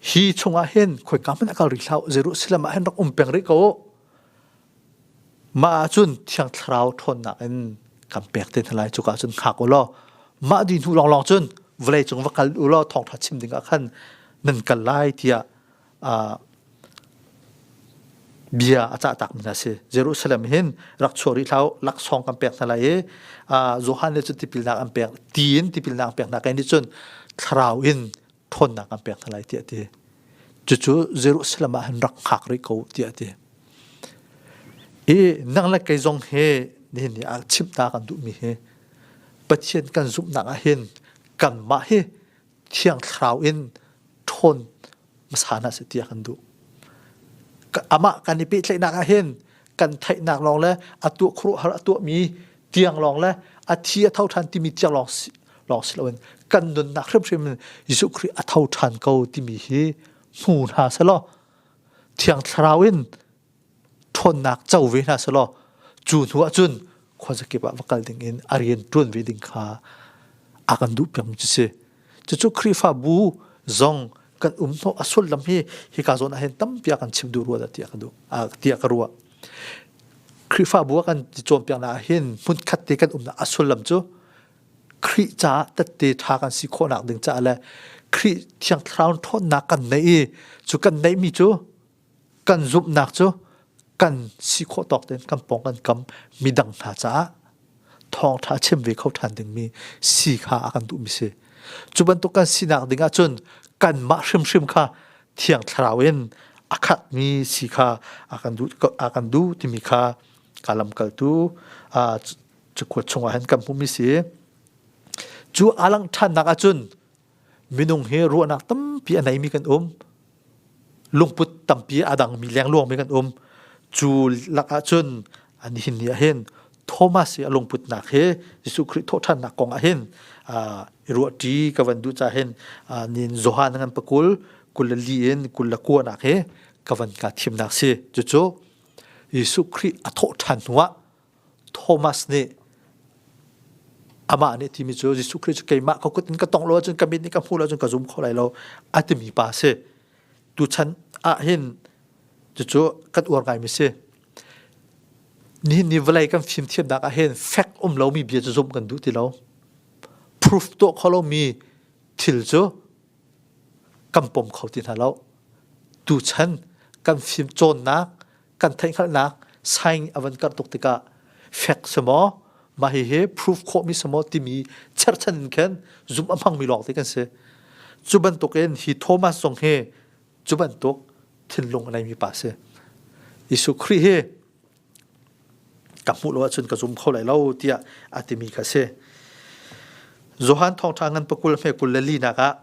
hi chungah hin khoika hmanh a kal rih hlah Jerusalem ah hin rak um peng rih ko Mah ahcun Thiang Thlarau ṭhawnnak in kan pek te hna lai. Cuka cun hngak u law mah dih hnu lawnglawng cun vawleicung va kal u law thawngṭha chim ding ah khan nan kal lai tiah bia a cahtakmi hna si. Jerusalem hin rak chuak rih hlah u, laksawng kan pek hna lai i Johan nih cun tipilnak an pek, ti in tipilnak an pek hna. Kei nih cun thlarau in ṭhawnnak an pek hna lai tiah a ti. Cucu Jerusalem ah hin rak hngak rih ko tiah a ti. I nang le kei zong hi nihin ni ah chimh ta kan duhmi hi Pathian kan zumhnak ah hin kanmah hi Thiang Thlarau in ṭhawn hmasa hna seh tiah kan duh. Amah kan i pehtlaihnak ah hin kan theihnak lawng le a tuah khuaruahhar a tuahmi tiang lawng le a thi a tho ṭhan timi tiang lawng si, lawng si loin kan nunnak hrimhrim in Jesuh Khrih a tho ṭhan ko timi hi hmu hna selaw Thiang Thlarau in ṭhawnnak co ve hna selaw cu hnu ah cun khuazakip ah va kal ding in a rian ṭuan ve ding kha a kan duh piakmi cu si. Cucu Khrihfabu zong kan um hnawh a sullam hi hika zawn ah hin tampi a kan chim duh rua dah tiah ka duh tiah ka ruah. Khrihfabu a kan cawnpiaknak ah hin hmunkhat te kan umnak a sullam cu Khrih caah tette ṭha kan si khawhnak ding caah le Khrih Thiang Thlarau ṭhawnnak kan neih i cu kan neihmi cu kan zumhnak cu kan si khawh tawk tein kan pawng kan kam midang hna caah thawngṭha chim ve kho ṭhan dingmi si kha a kan duhmi si. Cu bantuk kan sinak ding ahcun kanmah hrimhrim kha Thiang Thlarau in a khatmi si kha a kan duh a kan duh timi kha ka lamkaltu cakuat chungah hin kan hmuhmi si. Cu aa langh ṭhannak ahcun minung hi ruahnak tampi a neimi kan um. Lungput tampi a dangmi lengluangmi kan um. Cu lakah cun nihin ni ah hin Thomas i a lungputnak hi Jesuh Khrih thawhṭhannak kong ah hin i ruahṭi ka van duh caah hin nin Johan ngan pakul kul le li in kul le kuanak hi ka van ka thimnak si. Cucu Jesuh Khrih a thawhṭhan hnuah Thomas nih amah nih timi cu Jesuh Khrih cu keimah ka kut in ka tongh lo ahcun ka mit nih ka hmuh lo ahcun ka zum kho lai lo a timi pa si. Tuchan ah hin cucu kan uar ngaimi si. Nihin ni vawlei kan fimthiamnak ah hin fek um lomi bia cu zumh kan duh ti lo. Proof tuah kho lomi thil cu kan pom kho ti hna lo. Tuchan kan fim cawnnak kan theihhngalhnak sign a van karh tuk tikah fek si maw mah hihi proof khawhmi si maw timi cherhchan in khan zumh a hmangmi lawng te kan si cu bantukin hi Thomas zong hi cu bantuk thinlung a neimi pa si Jesuh Khrih hi ka hmuh lo ahcun ka zum kho lai lo tiah a timi kha si Johan thawngṭha ngan pakul hme kul le linak ah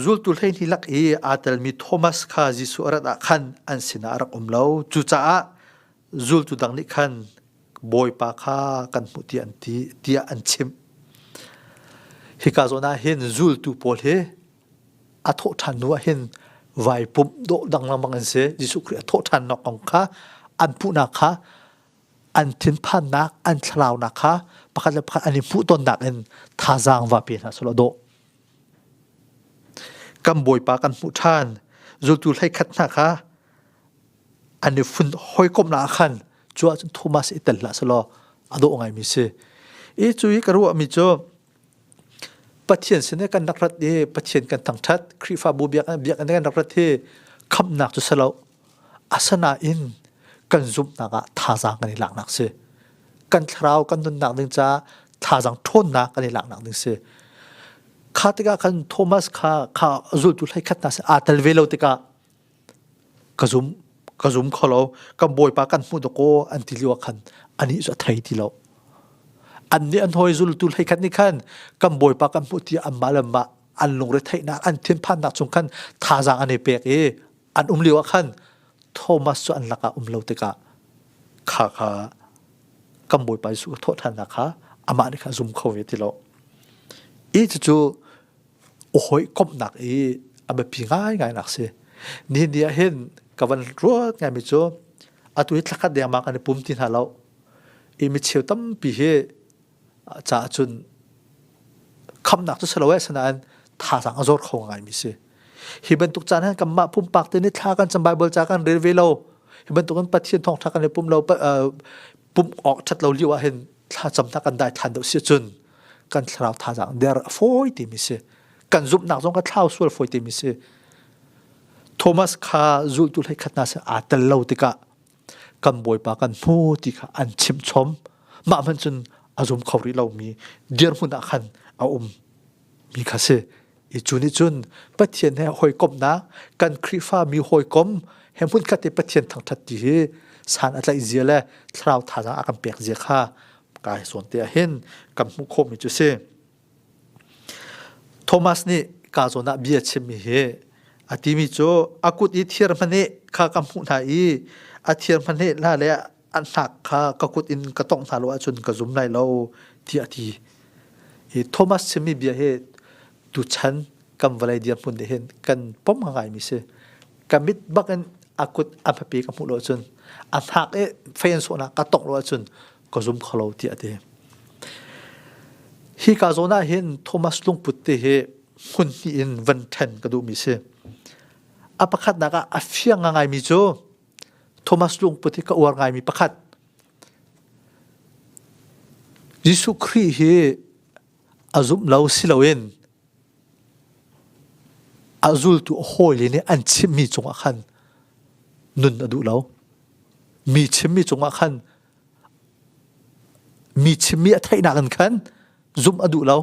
Zultu 12 lak i aa telmi Thomas kha Jesuh a rat ah khan an sinah a rak um lo. Cucaah zultu dang nih khan Bawipa kha kan hmuh tiah an ti tiah an chimh. Hika zawn ah hin zultu pawl hi a thawh ṭhan hnu ah hin vai pumh dawh dang lengmang an si. Jesuh Khrih a thawh ṭhannak kong kha an hmuhnak kha. An thinphannak, an thlaraunak kha pakhat le pakhat an i hmuhtonnak in thazaang va pe hna selaw dawh. Kan Bawipa kan hmuh ṭhan. Zultu 11 hna kha an i fun hawikomhnak ah khan cu ahcun Thomas i tel hlah selaw a dawh ngaimi si. I cu i ka ruahmi cu Pathian sin i kan rak rat i Pathian kan thangṭhat, Khrihfabu biakinn kan rak rat hi khamhnak cu si lo. Asinain kan zumhnak ah thazaang kan i laknak si. Kan thlarau kan nunnak ding caah thazaang ṭhawnnak kan i laknak ding si. Kha tikah khan Thomas kha kha zultu 11 hna sin aa tel ve lo tikah ka zum ka zum kho lo kan bawipa kan hmuh dakaw an ti lio ah khan anih cu a thei ti lo. An nih an hawi zultu 11 nih khan kan bawipa kan hmuh ti anmah le mah an lungre theihnak an thinphannak chung khan thazaang an i pek i an um lio ah khan Thomas cu an lakah um lo tikah kha kha kan Bawipa Jesuh thawhṭhannak kha amah nih khan a zum kho ve ti lo. I cucu hawikomhnak i a biapi ngaingai nak si. Nihin ni ah hin ka van ruat ngaimi cu atu hi thlakhat dengmang kan i pum ti hna lo. I micheu tampi hi caah cun khamnak cu si lo eh sinain thazaang a zor kho ngaimi si. Hi bantuk caan hin kanmah pumpak te nih thla kan cam Bible ca kan rel ve lo. Hi bantuk in Pathian thawngṭha kan i pum lo pum awk ṭhat lo lio ah hin thla camnak kan dai than deuh si cun kan thlarau thazaang der a fawi timi si. Kan zumhnak zong ka thlau sual fawi timi si. Thomas kha zultu 11 hna sin aa tel lo tikah kan Bawipa kan hmu ti kha an chimh chom. Mah hmanh cun a zum kho rih lomi dirhmun ah khan a um mi kha si. I cu nih cun Pathian he hawikomhnak kan Khrihfa mi hawikom he hmunkhat i Pathian thangṭhat ti hi san a tlaih zia le thlarau thazaang a kan pek zia kha kai zawn te ah hin kan hmuh khawhmi cu si. Thomas nih ka zawn ah bia chimmi hi a timi cu a kut i thir hmanh kha ka hmuh hna i a thir hmanh hna le an hnak kha ka kut in ka tongh hna lo ahcun ka zum lai lo tiah a ti. Hi Thomas chimmi bia hi tuchan kan vawlei dirhmun nih hin kan pom ngaimi si. Ka mit bak in a kut a hmapi ka hmuh lo ahcun a hnak i fei an sawhnak ka tongh lo ahcun ka zum kho lo tiah a ti. Hi ka zawn ah hin Thomas lungput te hi hmun hnih in van ṭhen ka duhmi si. A pakhatnak ah a fiang ngaimi cu Thomas lungput hi ka uar ngaimi pakhat. Jesuh Khrih hi a zumh lo si loin a zultu a hawile nih an chimmi cungah khan nun a duh lo. Mi chimmi cungah khan mi chimmi a theihnak in khan zumh a duh lo.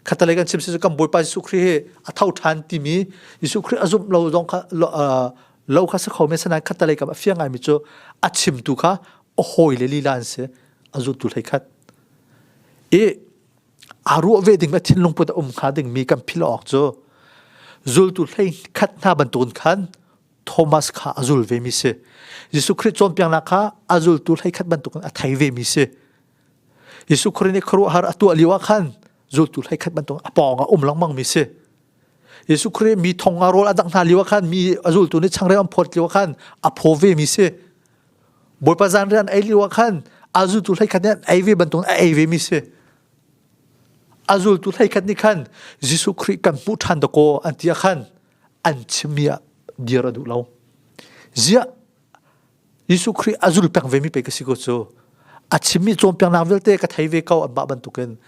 Khatalei kan chim si cu kan Bawipa Jesuh Khrih hi a tho ṭhan timi Jesuh Khrih a zumh lo zong kha lo kha si kho men sinain khatalei kam a fiang ngaimi cu a chimtu kha a hawile lila an si a zultu 11 i aa ruah ve ding le thinlung put a um hnga dingmi kan philh awk cu zultu 11 hna bantukin khan Thomas kha a zul vemi si. Jesuh Khrih cawnpiaknak kha a zultu 11 bantukin a thei vemi si. Jesuh Khrih nih khuaruahhar a tuah lio ah khan zultu 11 bantukin a pawng ah um lengmang mi si. Jesuh Khrih mi thong nga rawl a dangh hna lio ah khan mi a zultu nih changreu an phawt lio ah khan a phaw vemi si. Bawipa zanriah an ei lio ah khan a zultu 11 nih an ei ve bantukin a ei vemi si. A zultu 11 nih khan Jesuh Khrih kan hmuh ṭhan dakaw an ti ah khan an chimmi ah dir a duh lo. Ziah Jesuh Khrih a zul peng vemi pei ka si ko cu. A chimmi cawnpiaknak vialte ka thei ve ko anmah bantukin.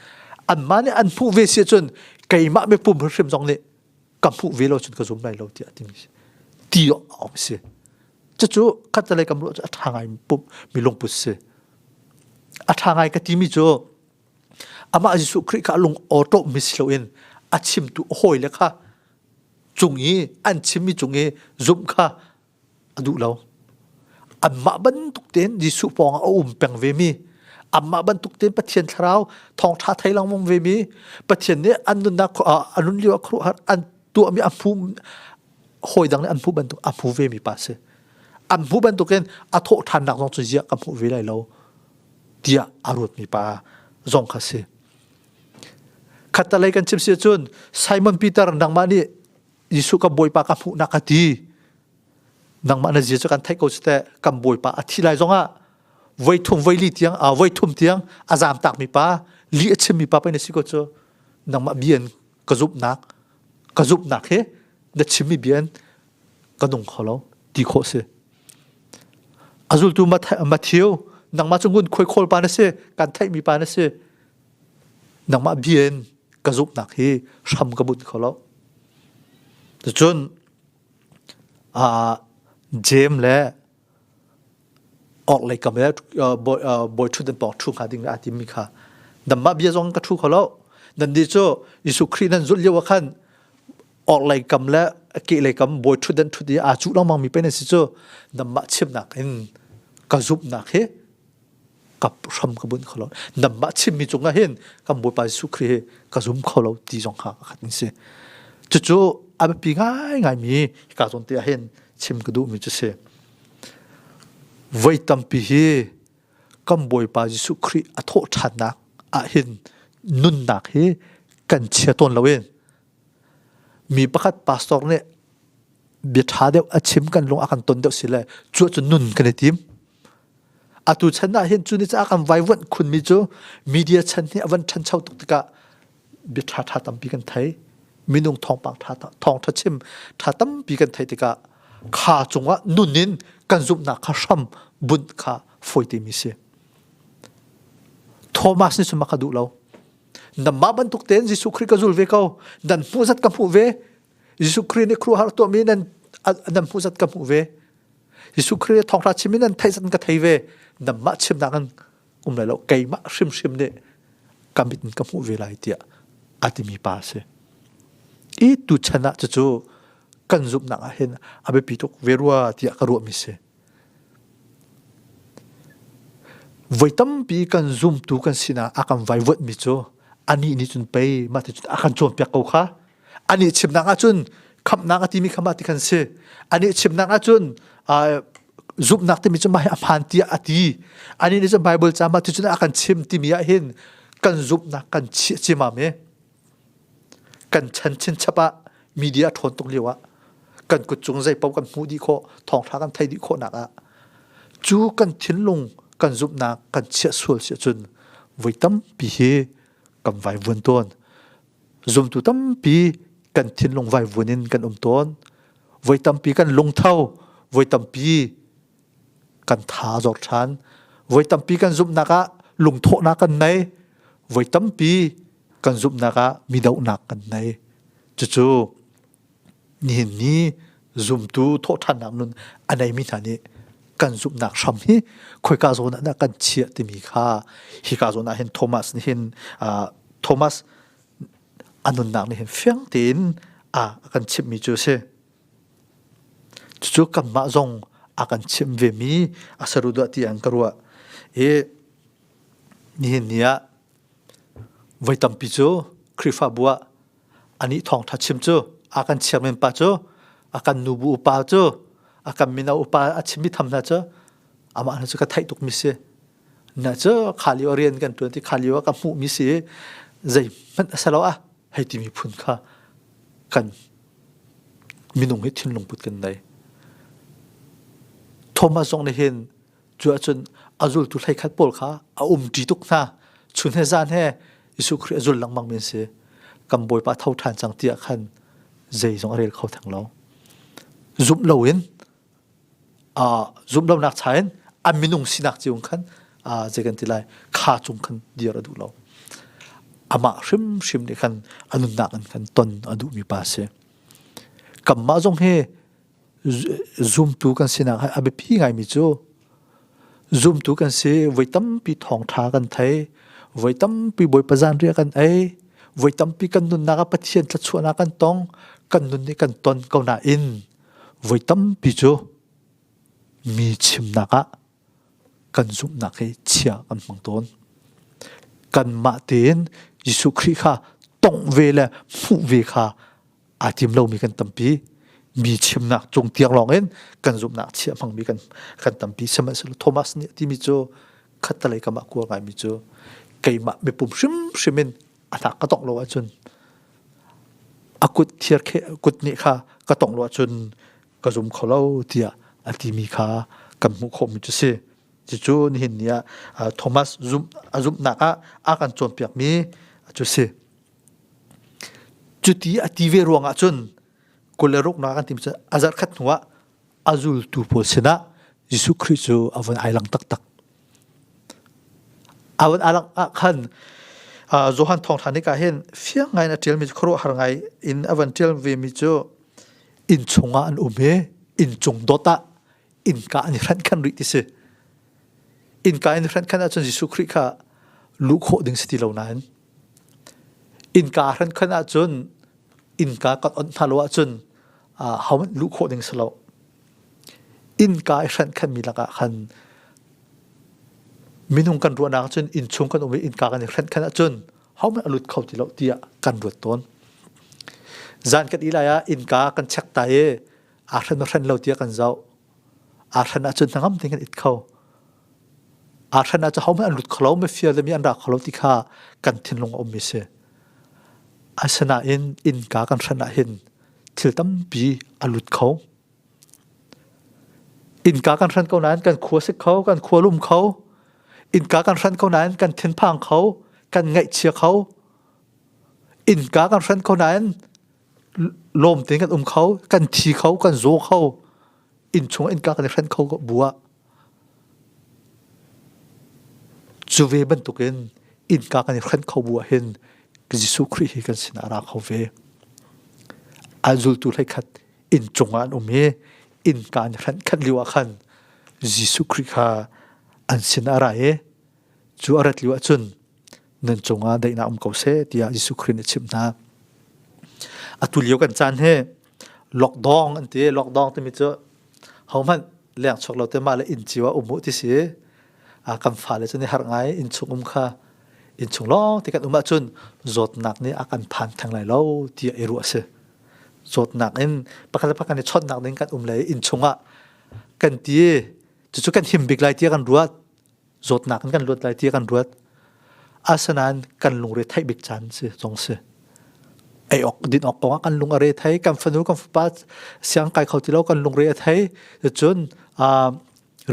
Anmah nih an hmuh ve si ahcun keimah mipum hrim zong nih ka hmuh ve lo cun ka zum lai lo tiah timi si. Ti a um si. Cucu khatalei kam ruah cu a ṭha ngai pum mi lungput si. A ṭha ngai ka timi cu amah Jesuh Khrih kha lung awṭawh mi si loin a chimtu a hawile kha cung i an chimmi cung i zumh kha a duh lo. Anmah bantuk tein Jesuh pawngah a um peng vemi, anmah bantuk tein Pathian thlarau thawngṭha thei lengmang vemi, Pathian nih an nunnak a nun lio ah khuaruahhar an tuahmi a hmu hawi dang nih an hmuh bantuk a hmu vemi pa si. An hmuh bantukin a thawh ṭhannak zong cu ziah ka hmuh ve lai lo tiah a ruatmi pa zong kha si. Khattalei kan chim si ahcun Simon Peter nangmah nih Jesuh ka Bawipa ka hmuh na ka ti. Nangmah na zia cu kan theih ko cu teh kan Bawipa a thi lai zongah Voi thum voi li tiang voi thum tiang a zaam tak mi pa li a chim mi pa pei na si ko cu nangmah bia in ka zumhnak ka zumhnak he na chim mi bia in ka nung kho lo ti khawh si. A zultu Matthew nangmah cu ngun khuai khawl pa na si kan theih mi pa na si nangmah bia in ka zumhnak hi hram ka bunh kho lo. Cun Jeim le orhlei kam le bawi ṭhutdan pawng ṭhu hnga ding aa timmi kha nanmah bia zong ka ṭhu kho lo. Nannih cu Jesuh Khrih nan zulh lio ah khan orhlei kam le kehlei kam bawi ṭhutdan ṭhut i aa cuh lengmang mi pei nan si cu nanmah chimnak in ka zumhnak hi ka hram ka bunh kho lo. Nanmah chimmi cungah hin kan Bawipa Jesuh Khrih hi ka zum kho lo ti zong kha ka khat in si. Cucu a biapi ngaingaimi hika zawn te ah hin chim ka duhmi cu si. Voi tampi hi kan Bawipa Jesuh Khrih a thawh ṭhannak ah hin nunnak hi kan chia tawn lo in mi pakhat pastor nih bia ṭha deuh a chim kan lung a kan ton deuh si le cu ahcun nun kan i tim. Atu chan ah hin cu ni caah kan vaivuanh khunmi cu media chan hi a van ṭhancho tuk tikah bia ṭha ṭha tampi kan thei. Minung thawngpang ṭha thawngṭha chim ṭha tampi kan theih tikah kha cungah nun in kan zumhnak kha hram bunh kha fawi timi si. Thomas nih cun mah kha duh lo. Nangmah bantuk tein Jesuh Khrih ka zul ve ko. Nan hmuh zat ka hmuh ve. Jesuh Khrih nih khuaruahhar tuahmi nan nan hmuh zat ka hmuh ve. Jesuh Khrih thawngṭha chim in nan theih zat ka thei ve. Nangmah chimnak in um lai lo. Keimah hrimhrim nih ka mit in ka hmuh ve lai tiah a timi pa a si. I tuchan ah cucu kan zumhnak ah hin a biapi tuk ve rua tiah ka ruahmi si. Voi tampi kan zumtu kan sinah a kan vaivuanhmi cu anih nih cun pei mah ti cun a kan cawnpiak ko kha. Anih chimnak ahcun khamhnak a timi kha mah ti khan si. Anih chimnak ahcun zumhnak timi cu mah hi a hmaan tiah a ti. Anih nih cun Bible ca mah ti cun a kan chim timi ah hin kan zumhnak kan chiah ciamam i kan chan chinchap ah media ṭhawn tuk lio ah kan kut cung zei paoh kan hmuh dih khawh thawngṭha kan theih dih khawhnak ah cu kan thinlung kan zumhnak kan chiah sual si ahcun voi tampi hi kan vaivuan tawn. Zumtu tampi kan thinlung vaivuan in kan um tawn. Voi tampi kan lungtho, voi tampi kan tha zor ṭhan. Voi tampi kan zumhnak ah lungthawhnak kan nei. Voi tampi kan zumhnak ah midohnak kan nei. Cucu nihin ni zumtu thawhṭhannak nun a neimi hna nih kan zumhnak hram hi khoika zawn ah dah kan chiah timi kha hika zawn ah hin Thomas nih hin Thomas a nunnak nih hin fiang tein a kan chimhmi cu a si. Cucu kanmah zong a kan chimh vemi a saru dah ti an ka ruah. I nihin ni ah voi tampi cu Khrihfabu ah anih thawngṭha chim cu a kan chairman pa cu a kan nubu upa cu a kan mino upa a chimmi tham hna cu amah hna cu ka theih tukmi si na cu kha lio rian kan ṭuan ti kha lio ah ka hmuhmi si zeihmanh a si lo ah hei timi phun kha kan minung hi thinlung put kan nei Thomas zong nih hin Cu ahcun a zultu 11 pawl kha a umṭi tuk hna. Chun he zan he Jesuh Khrih a zul lengmang mi an si. Kan Bawipa tho ṭhan cang tiah khan zei zong a rel kho theng lo. Zumh loin zumh lonak cha in a minung sinak cio khan zei kan ti lai kha cung khan dir a duh lo. Amah hrimhrim nih khan a nunnak in khan ton a duhmi pa a si. Kanmah zong hi Zumtu kan sinak a biapi ngaimi cu zumtu kan si voi tampi thawngṭha kan thei voi tampi Bawipa zanriah kan ei voi tampi kan nunnak ah Pathian thluachuahnak kan tong kan nun nih kan ton ko nain voi tampi cu mi chimnak ah kan zumhnak hi chia kan hmang tawn. Kanmah tein Jesuh Khrih kha tongh ve le hmuh ve kha aa tim lomi kan tampi. Mi chimnak cung tiang lawng in kan zumhnak chia hmangmi kan kan tampi. Sihmanhsehlaw Thomas nih a timi cu khattelei kam ah kuar ngaimi cu keimah mipum hrimhrim in a hnak ka tongh lo ahcun a kut thiar kut nih kha ka tongh lo ahcun ka zum kho lo tiah a timi kha kan hmuh khawhmi cu si. Cucu nihin ni ah Thomas zumh a zumhnak ah a kan cawnpiakmi cu si. Cuti a ti ve ruangah cun 26 nak kan tim cu a zarh khat hnuah a zultu pawl sinah Jesuh Khrih cu a vun ai lang taktak. A vun ai lang ah khan Johan thawngṭha nik ah hin fiang ngai in a ṭialmi cu khuaruahhar ngai in a van ṭial vemi cu inn chungah an um i inn cung dot ah innka an i hrenh khan rih ti si. Innka in hrenh khan ahcun Jesuh Khrih kha luh khawh ding si ti lo nain innka hrenh khan ahcun innka kan onh hna lo ahcun hohmanh luh khawh ding si lo. Innka i hrenh khanmi lakah khan minung kan ruahnak cun inn chung kan um i innka kan i hrenh khan ahcun hohmanh a lut kho ti lo tiah kan ruat tawn. Zan kan i lai ah innka kan check ta i aa hren maw hren lo tiah kan zoh. Aa hren ahcun hnangam tein kan it kho. Aa hren ahcun hohmanh an lut kho lo, mifir le mi an ra kho lo ti kha kan thinlung a ummi si. Asinain innka kan hren ahhin thil tampi a lut kho. Innka kan hren ko nain kan khua sik kho, kan khua lum kho. Innka kan hren ko nain kan thinphang kho, kan ngaihchia kho. Innka kan hren ko nain lawm tein kan um kho, kan thi kho, kan zaw kho, inn chung innka kan i hren kho bu ah cu ve bantukin innka kan i hren kho bu ah hin Jesuh Khrih hi kan sinah a ra kho ve. A zultu hleikhat inn cungah an um i innka an hrenh khat lio ah khan Jesuh Khrih kha an sinah a ra i cu a rat lio ah cun nan cungah daihnak um ko seh tiah Jesuh Khrih nih a chimh hna. Atu lio kan caan hi lockdown an ti. Lockdown timi cu hohmanh leng chuak lo te mah le inn cio ah um u ti si. A kan fale cu nih har ngai inn chung um kha inn chung lawng ti kan um ahcun zawtnak nih a kan phan theng lai lo tiah i ruah si. Zawtnak in pakhat le pakhat i chawnhnak ding kan um le inn chungah kan ti cucu kan him bik lai tiah kan ruat. Zawtnak in kan luat lai tiah kan ruat. Asinain kan lungre theih bik caan si zong si. Ei awk din awk kong ah kan lung a re thei, kan fanu kan fapa siang kai kho ti lo kan lungre a thei. Cun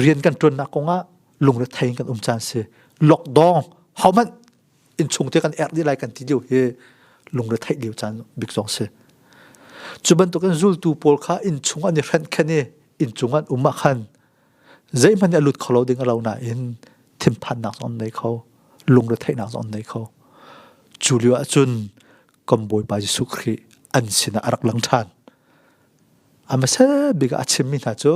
rian kan ṭuannak kong ah lungre thei in kan um caan si. Lockdown hohmanh innchung te kan erh dih lai kan ti lio hi lungre theih lio caan bik zong si. Cu bantukin zultu pawl kha innchung an i hrenh khen i innchung an um ah khan Zeihmanh nih a lut kho lo ding a lo nain thinphannak zong an nei kho, lungretheihnak zong an nei kho. Cu lio ahcun kan Bawipa Jesuh Khrih an sinah a rak lang ṭhan. A hmasa bik ah a chimmi hna cu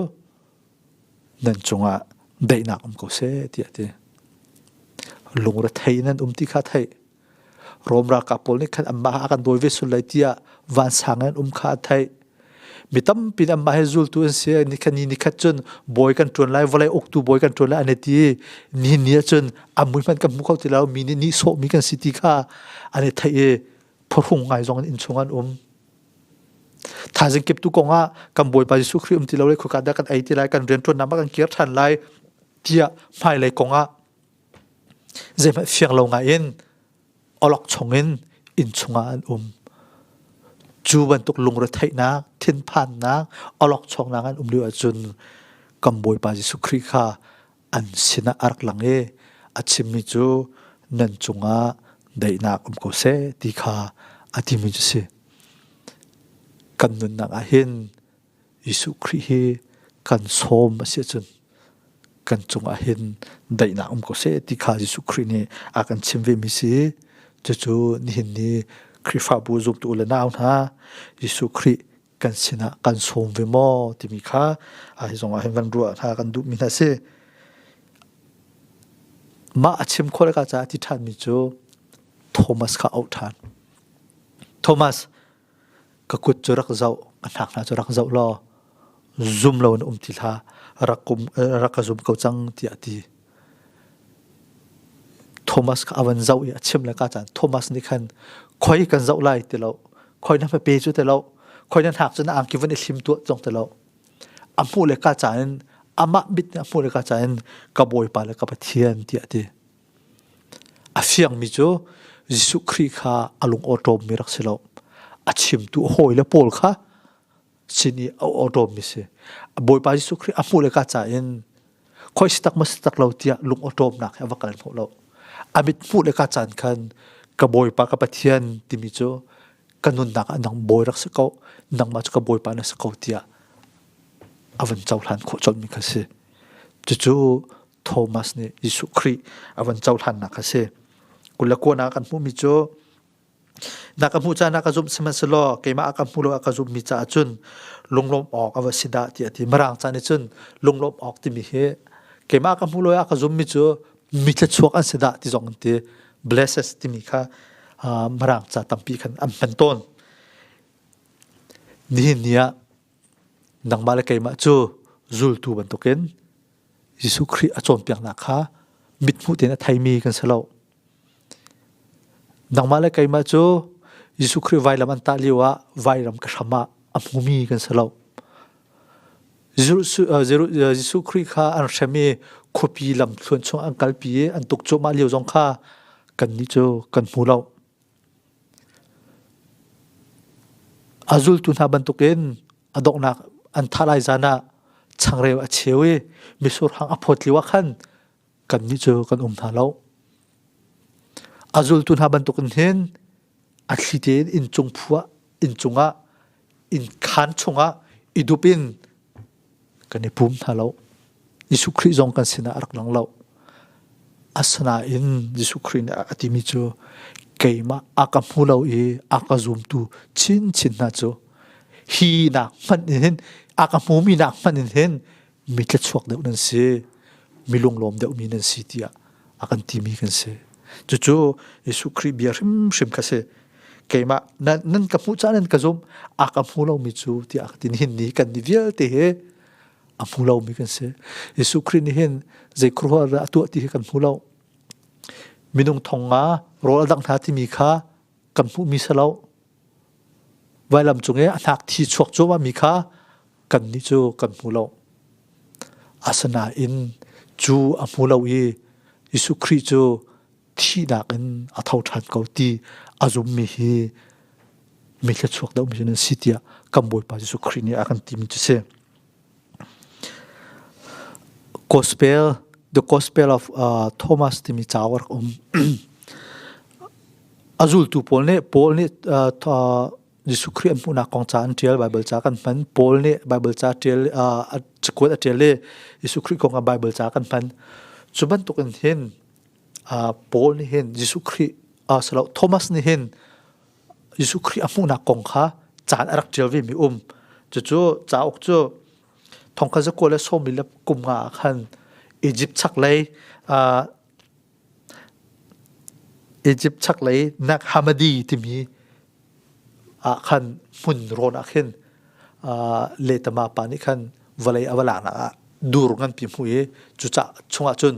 nan cungah daihnak um ko seh tiah a ti. Lungrethei nan um ti kha theih. Rom ralkap pawl nih khan anmah a kan dawi ve sul lai tiah vansang in um kha a theih. Mi tampi nih anmah he zultu an si. Nikhat ni nikhat cun bawi kan ṭuan lai, vawlei uktu bawi kan ṭuan lai an i ti. Ni ni ah cun a mui hmanh kan hmu kho ti lo. Mi nih nihsawhmi kan si ti kha an i theih i phuhrung ngai zong in innchung an um. Thaizing kip tu kong ah kan Bawipa Jesuh Khrih um ti lo le khuka dah kan ei ti lai, kan rianṭuannak ah kan kir ṭhan lai tiah hmailei kong ah Zeihmanh fiang lo ngaiin awlok chungin inn chungah an um. Cu bantuk lungretheihnak, thinphannak, awlokchongnak an um lio ahcun kan Bawipa Jesuh Khrih kha an sinah a rak lang i a chimmi cu nan cungah daihnak um ko seh ti kha a timi cu si. Kan nunnak ah hin Jesuh Khrih hi kan sawm a si ahcun kan cungah hin daihnak um ko seh ti kha Jesuh Khrih nih a kan chim vemi si. Cucu nihin ni Khrihfabu zumtu le nau hna Jesuh Khrih kan sinah kan sawm ve maw timi kha hi zongah hin van ruah hna kan duhmi hna si. Mah a chim khawh le ka caah ti ṭhanmi cu Thomas kha auh ṭhan. Thomas, ka kut cu rak zoh ka hnak hna cu rak zoh law zum lo in um ti hlah rak kum rak ka zum ko cang tiah a ti Thomas kha a van zoh i a chim le ka caan Thomas nih khan khoi kan zoh lai ti lo khoi na pe cu ti lo khoi na hnak cu na angki van i hlim tuah zong ti lo a hmuh le ka caan in amah mit nih a hmuh le ka caan in ka bawipa le ka Pathian tiah a ti A fiangmi cu Jesuh Khrih kha a lung awṭawmmi rak si lo. A chimtu a hawile pawl kha sin i a awṭawmmi si. Bawipa Jesuh Khrih a hmuh le ka ca in. Khoi si tak ma si tak lo tiah lung awṭawmnak he a va kal hnawh lo. A mit hmuh le ka caan khan ka Bawipa ka Pathian timi cu ka nunnak ah nang bawi rak si ko, nangmah cu ka Bawipa na si ko tiah a van cohlan khawh colhmi kha si. Cucu Thomas nih Jesuh Khrih a van cohlannak kha si. 29 ah kan hmuhmi cu Na ka hmuh caan ah ka zumh sihmanhsehlaw keimah a ka hmu lo a ka zumhmi caah cun lunglawmh awk a va si dah tiah a ti. Mirang ca nih cun lunglawmh awk timi hi keimah a ka hmu lo i a ka zummi cu mi thluachuak an si dah ti zong an ti. Blesses timi kha uh, Mirang ca tampi khan an hman tawn. Nihin ni ah nangmah le keimah cu zultu bantukin Jesuh Khrih a cawnpiaknak kha mithmuh tein a theimi kan si lo. Nangmah le keimah cu Jesuh Khrih vailam an tah lio ah vairam ka hram ah a hmumi kan si lo. Jesuh Khrih kha an hrem i khuapi lamthluan chung an kalpi i an tuk cuahmah lio zong kha kannih cu kan hmu lo. A zultu hna bantukin a donghnak an thah lai zan ah changreu a cheu i mitsur hang a phawt lio ah khan kannih cu kan um hna lo. A zultu hna bantukin hin a thli tein inncung phu ah inncung ah innkhaan chungah i dup in kan i pum hna lo. Jesuh Khrih zong kan sinah a rak lang lo. Asinain Jesuh Khrih nih a timi cu keimah a ka hmu lo i a ka zumtu chinchin hna cu hi nak hmanh in hin a ka hmumi nak hmanh in hin mi thluachuak deuh nan si, mi lunglawm deuhmi nan si tiah a kan timi kan si. Cucu Jesuh Khrih bia hrimhrim kha si. Keimah nan, nan ka hmuh caan nan ka zumh, a ka hmu lomi cu tiah a ka ti. Nihin ni kan ni vialte hi a hmu lomi kan si. Jesuh Khrih nih hin zei khuaruahhar dah a tuah ti hi kan hmu lo. Minung thong nga rawl a dangh hna timi kha kan hmuhmi si lo. Vailam cung i a hnak thi chuak cuahmahmi kha kannih cu kan hmu lo. Asinain cu a hmu lo i Jesuh Khrih cu thihnak in a tho ṭhan ko ti a zummi hi mi thluachuak deuhmi cu nan si tiah kan Bawipa Jesuh Khrih nih a kan timi cu si. Gospel, The Gospel of uh, Thomas timi cauk a rak um. A zultu pawl nih Paul nih uh, uh, Jesuh Khrih an hmuhnak kong ca an ṭial, Baibal ca kan hman. Paul nih Baibal ca ṭial uh, cakuat a ṭial i Jesuh Khrih kong ah Baibal ca kan hman. Cu bantuk in hin uh, Paul nih hin Jesuh Khrih uh, salo Thomas nih hin Jesuh Khrih a hmuhnak kong kha caan a rak ṭial ve mi um. Cucu cauk cu thongkhat zakua le sawmi le kum nga ah khan Egypt chaklei uh, Egypt chaklei Nag Hammadi timi ah khan hmun rawn ah khin uh, letama pa nih khan vawlei a va laknak ah dur nganpi hmu i cu ca chungah cun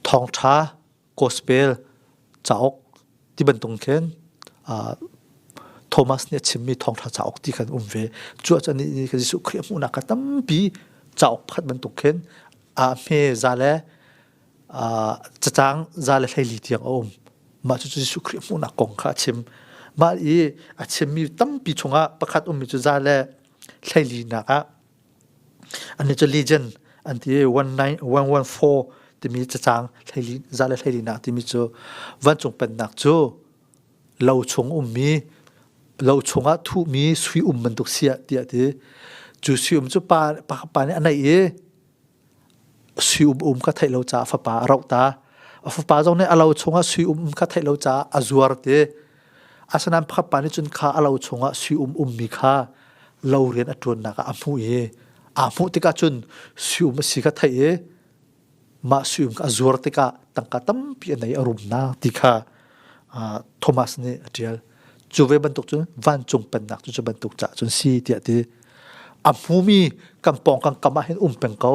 thawngṭha gospel cauk ti bantuk khin Thomas nih a chimmi thawngṭha cauk ti khan um ve. Cu ah cun nih Jesuh Khrih a hmuhnak kha tampi cauk pakhat bantuk khin a hme za le cacang za le 14 tiang a um. Mah cu Jesuh Khrih hmuhnak kong kha a chim. Mah i a chimmi tampi chungah pakhat ummi cu za le 14 nak ah Annih cu Legion an ti i 114 timi cacang za le 14 nak timi cu vancung pennak cu lo chung ummi lo chungah thuhmi sui um bantuk si ah tiah ti. Cu sui um cu pa, pa nih a neih i sui um um kha theih lo caah fapa a roh ta. A fapa zong nih a lo chungah sui um um kha theih lo caah a zuar ti. Asinain pakhat pa nih cun kha a lo chungah sui um ummi kha lo rian a ṭuannak ah a hmuh i aa hmuh tikah cun sui um a si kha theih i mah sui um kha a zuar tikah tangka tampi a nei a rumnak ti kha Thomas nih a ṭial. Cu ve bantuk cun vancung pennak cu cu bantuk caah cun si tiah ti. A hmumi kan pawng kan kam ah hin um peng ko.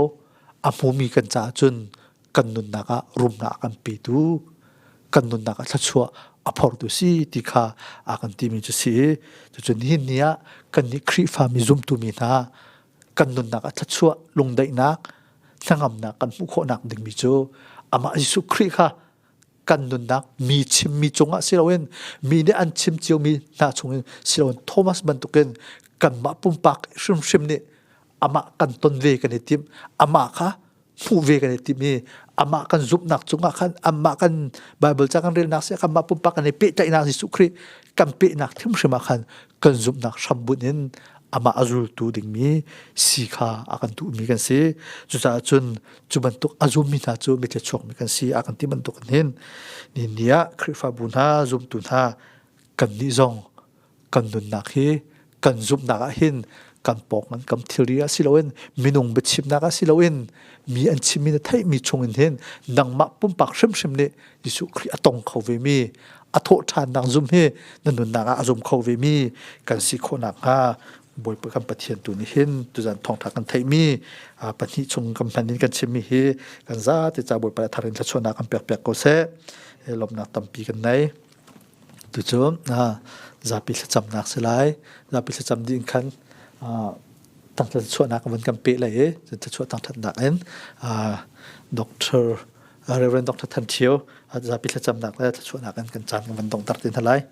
A hmumi kan caah cun kan nunnak ah rumnak a kan petu kan nunnak ah thluachuah a phortu si ti kha a kan timi cu si i cucun nihin ni ah kannih Khrihfami zumtu mi hna kan nunnak ah thluachuah lungdaihnak hnangamnak kan hmuh khawhnak dingmi cu amah Jesuh Khrih kha kan nunnak mi chimmi cungah si loin mi nih an chim ciomi hna chungin si loin Thomas bantukin kanmah pumpak hrimhrim nih Amah kan ton ve kan i tim. Amah kha hmuh ve kan i tim i amah kan zumhnak cungah khan amah kan Bible ca kan relnak si kanmah pumpak kan i pehtlaihnak Jesuh Khrih kan pehnak hrimhrim ah khan kan zumhnak hrambunh in amah a zultu dingmi si kha a kan duhmi kan si. Cucaah cun cu bantuk a zummi hna cu mitthli chuakmi kan si a kan ti bantuk in hin ni ni ah Khrihfabu hna zumtu hna kannih zong kan nunnak hi kan zumhnak ah hin kan pawng an kam thilri ah si loin minung biachimnak ah si loin mi an chimmi na theihmi chung in hin nangmah pumpak hrimhrim nih Jesuh Khrih a tong kho ve mi a thawh ṭhannak zum hi na nunnak ah a zum kho ve mi kan si khawh nakhnga Bawipa kan Pathian tu nih hin tuzan thawngṭha kan theihmi pahnih chung kan hman in kan chimmi hi kan zate ca Bawipa thar in thluachuahnak kan pek piak ko seh. Lawmhnak tampi kan nei. Tucu zapi thlacamnak si lai. Zapi thlacam dih in khan tangka chuahnak van kan peh lai i thluachuah thangṭhatnak in Dr. Reverend Dr. Than Thio zapi thlacamnak le thluachuahnak in kan caan kan van donghter te hna lai.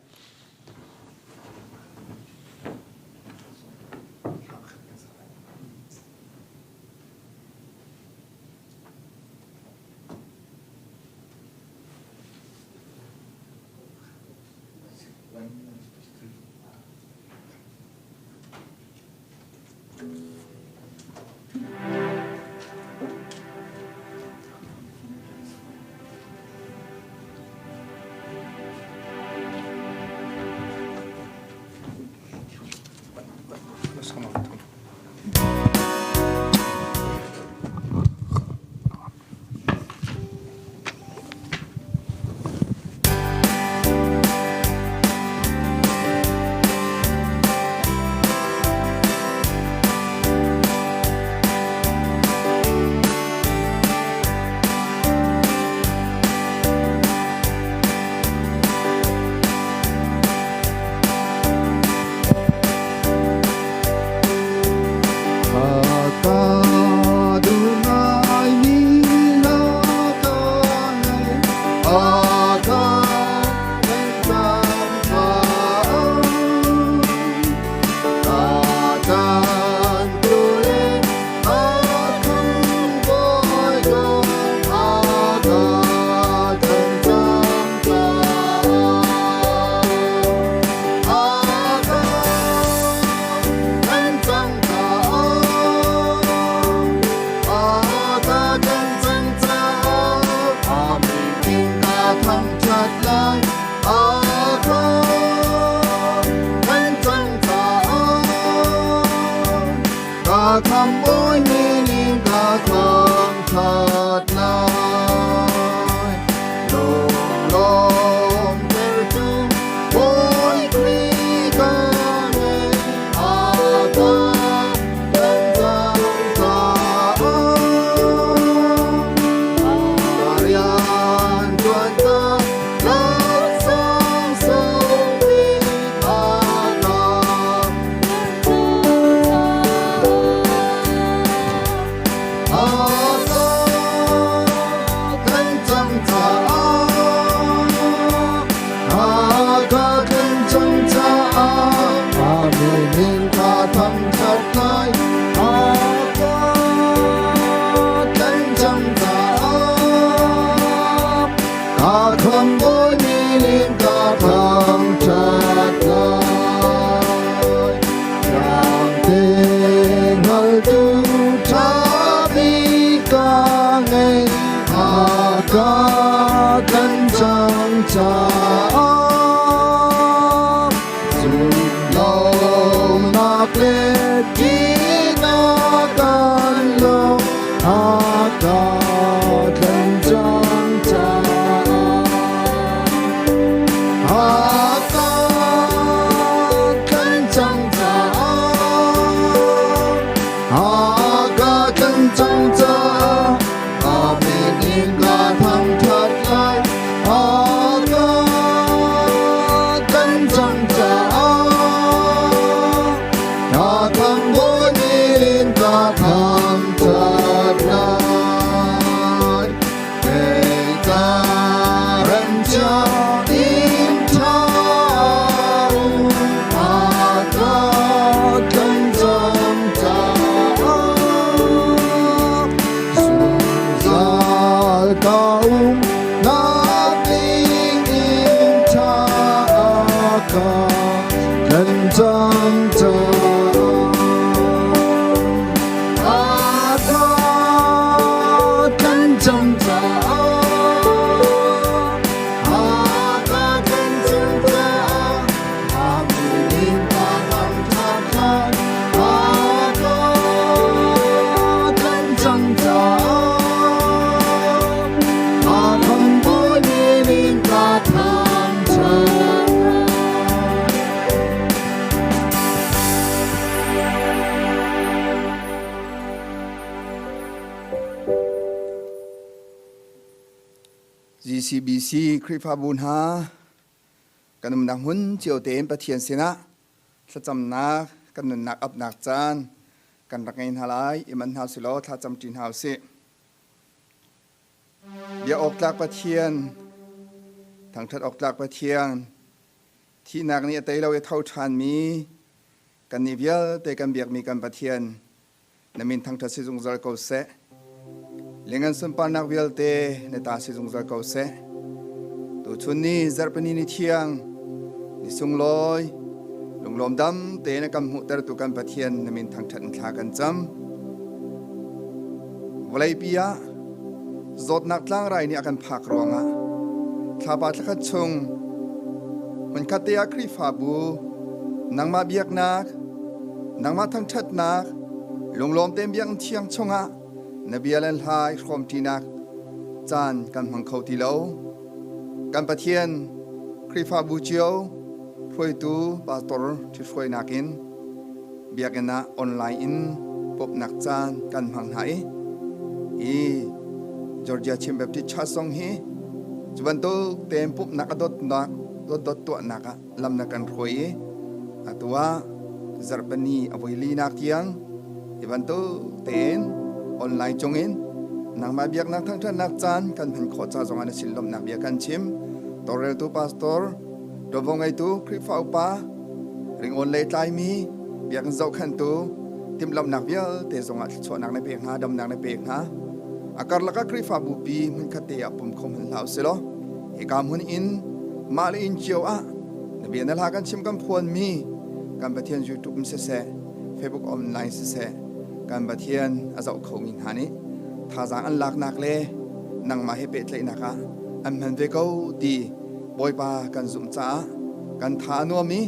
GCBC Khrihfabu hna kan umnak hmun cio tein Pathian sinah thlacamnak kan nunnak apnak caan kan rak ngei hna lai i man hna silaw thlacam ṭi hna usih. Bia awktlak Pathian, thangṭhat awktlak Pathian, thihnak nih a tei lo i tho ṭhanmi kannih vialte kan biakmi kan Pathian, na min thangṭhat si zungzal ko seh. Lingan sunparnak vialte na ta si zungzal ko seh. Tuchun ni zarhpini ni thiang, ni sunglawi, lunglawm dam te na kan hmuhtertu kan Pathian na min thangṭhat in thla kan cam. Vawleipi ah zawtnak tlangrai nih a kan phak ruangah thlapa thlakhat chung hmunkhat te ah Khrihfabu nangmah biaknak nangmah thangṭhatnak lunglawm tein biakinn thiang chungah na bia le hla i hrawmṭinak caan kan hmang kho ti lo. Kan Pathian Khrihfabu cio hruaitu pastor ṭhithruainak in biakinn ah online in pumhnak caan kan hmang hna i hi Georgia Chin Baptist Church zong hi cu bantuk tein pumhnak a dawtnak dawtdawt tuahnak ah lam na kan hruai i atu ah zarhpini a voi linak tiang hi bantuk tein online cungin nangmah biaknak thangṭhatnak caan kan hman khawh ca zongah na sin lawmhnak bia kan chim. Tawlreltu pastor, ṭuanvo ngeitu Khrihfa upa, ringawn lei tlaimi biakinn zohkhenhtu timhlamhnak vialte zongah thluachuahnak na pek hna, damnak na pek hna. A karlak ah Khrihfabu pi hmunkhat te ah pum kho hmanh hlah usilaw hika hmun in mah le inn cio ah na bia na hla kan chim kan phuanmi kan Pathian YouTube in siseh, Facebook online siseh, kan Pathian a zoh khomi hna nih thazaang an laknak le nangmah he pehtlaihnak ah an hman ve ko ti Bawipa kan zumh caah kan tha a nuam i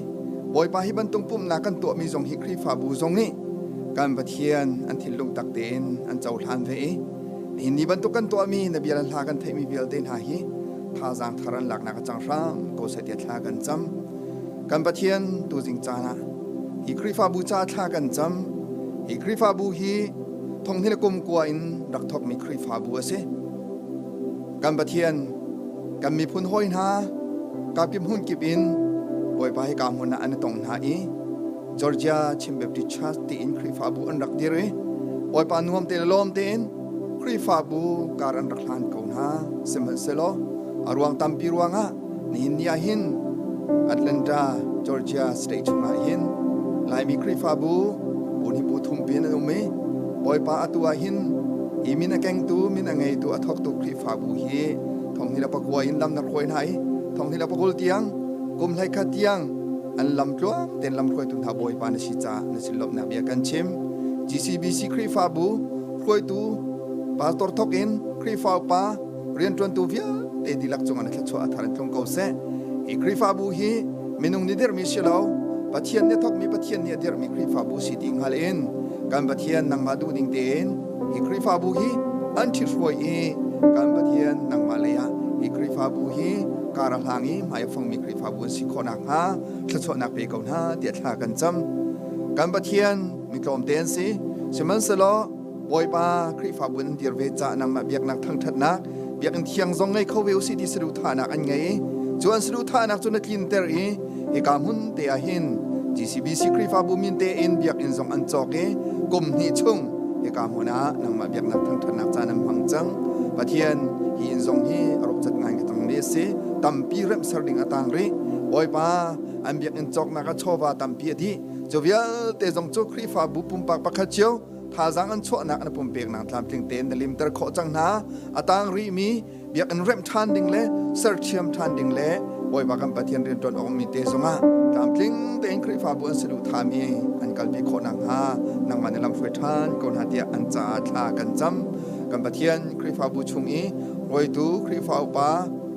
Bawipa hi bantuk pumhnak kan tuahmi zong hi Khrihfabu zong nih kan Pathian an thinlung tak tein an cohlan ve i nihin ni bantuk kan tuahmi na bia le hla kan theihmi vialte hna hi thazaang thar an laknak a cang hram ko seh tiah thla kan cam. Kan Pathian tuzing caan ah hi Khrihfabu caah thla kan cam. Hi Khrihfabu hi thonghni le kum kua in rak thawkmi Khrihfabu a si. Kan Pathian kan miphun hawi hna kapkip hmun kip in Bawipa hi ka hmun ah an i tong hna i Georgia Chin Baptist Church tiin Khrihfabu an rak dir i Bawipa nuam te le lawm tein Khrihfabu kar an rak hlan ko hna. Sihmanhsehlaw a ruang tampi ruangah nihin ni ah hin Atlanta, Georgia state chungah hin Laimi Khrihfabu bu hi bu thumpi in an um i Bawipa atu ah hin hi min a kengtu min a ngeitu a thawktu Khrihfabu hi thonghni le pakua in lam na hruai hna i thonghni le pakul tiang kum hlei khat tiang an lam tluang tein lam hruaitu hna Bawipa na si caah na sin lawmhnak bia kan chim. GCBC Khrihfabu hruaitu pastor thawk in Khrihfa upa rianṭuantu vialte dihlak cungah na thluachuah a thar in tlung ko seh. Hi Khrihfabu hi minung nih dirhmi si lo, Pathian nih thawkmi Pathian nih a dirhmi Khrihfabu si ti hngal in kan Pathian nangmah duhning tein hi Khrihfabu hi an ṭhithruai i kan Pathian nangmah lei ah hi Khrihfabu hi kar a hlang i hmai a fongmi Khrihfabu an si khawh nakhnga thluachuahnak pe ko hna tiah thla kan cam. Kan Pathian mi tlawmte an si, sihmanhsehlaw Bawipa Khrihfabu in dir ve ca nangmah biaknak thangṭhatnak biakinn thiang zong ngei kho ve usih ti saduhthahnak an ngei i cu an saduhthahnak cu na tlinter i hika hmun te ah hin GCBC Khrihfabu min tein biakinn zong an cawk i kum hnih chung hika hmun ah nangmah biaknak thangṭhatnak caan an hmang cang. Pathian hi inn zong hi a rawkcat ngai ka tangmi a si. Tampi remhser ding a tang rih. Bawipa an biakinn cawknak ah chawva tampi a dih. Cu vialte zong cu Khrihfabu pumpak pakhat cio thazaang an chuahnak an pumpeknak tlamtling tein na limter khawh cang hna. A tang rihmi biakinn remh ṭhan ding le serthiam ṭhan ding le Bawipa kan Pathian rianṭuan awk mi te zongah tlamtling tein Khrihfabu an saduhthahmi an kalpi khawh nakhnga nangmah nih lamhruai ṭhan ko hna tiah an caah thla kan cam. Kan Pathian Khrihfabu chung i hruaitu Khrihfa upa,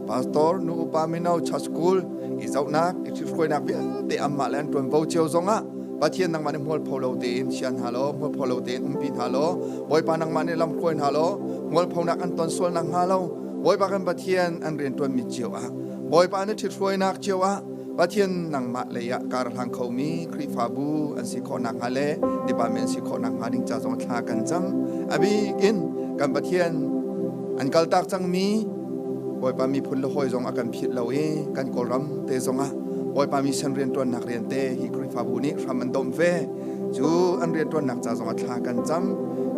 pastor, nu upa, mino, church school i zohnak, i ṭhithruainak vialte anmah le an ṭuanvo cio zongah Pathian nangmah nih hmualpho lo tein chia hna law, hmualpho lo tein umpi hna law, Bawipa nangmah nih lamhruai hna law, hmualphonak an ton sual nakhnga lo, Bawipa kan Pathian an rianṭuanmi cio ah, Bawipa na ṭhithruainak cio ah, Pathian nangmah lei ah kar hlang khomi Khrihfabu an si khawh nakhnga le department an si khawh nakhnga ding ca zong thla kan cam. A bik in kan Pathian an kaltak cangmi Bawipa miphun le hawi zong a kan philh lo i kan Kawlram te zongah Bawipa mission rianṭuannak rian te hi Khrihfabu nih hram an domh ve. Cu an rianṭuannak ca zongah thla kan cam.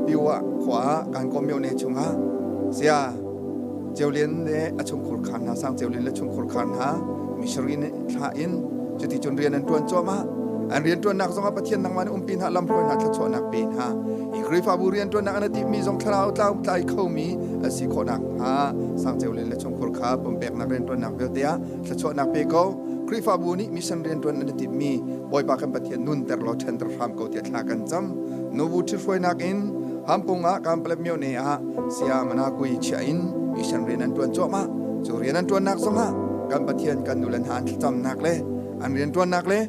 Piwa khua ah kan komyone chungah sia Ceulian le a chungkhur khar hna Sang Ceulian le chungkhur khar hna missionary nih thla in cuticun rian an ṭuan cuahmah. An rianṭuannak zongah Pathian nangmah nih umpi hna lamhruai hna thluachuahnak pe hna. Hi Khrihfabu rianṭuannak an timhmi zong thlarau tlai khomi a si khawh nakhnga Sang Ceulian le chungkhur kha pumpeknak rianṭuannak vialte ah thluachuahnak pe ko. Khrihfabu nih mission rianṭuan an i timhmi Bawipa kan Pathian nunter law ṭhenter hram ko tiah thla kan cam. Nubu ṭhithruainak in Hampung ah Kampalep myone ah Saya Manakui chiah in mission rian an ṭuan cuahmah. Cu rian an ṭuannak zongah kan Pathian kan nule hna an thlacamnak le an rianṭuannak le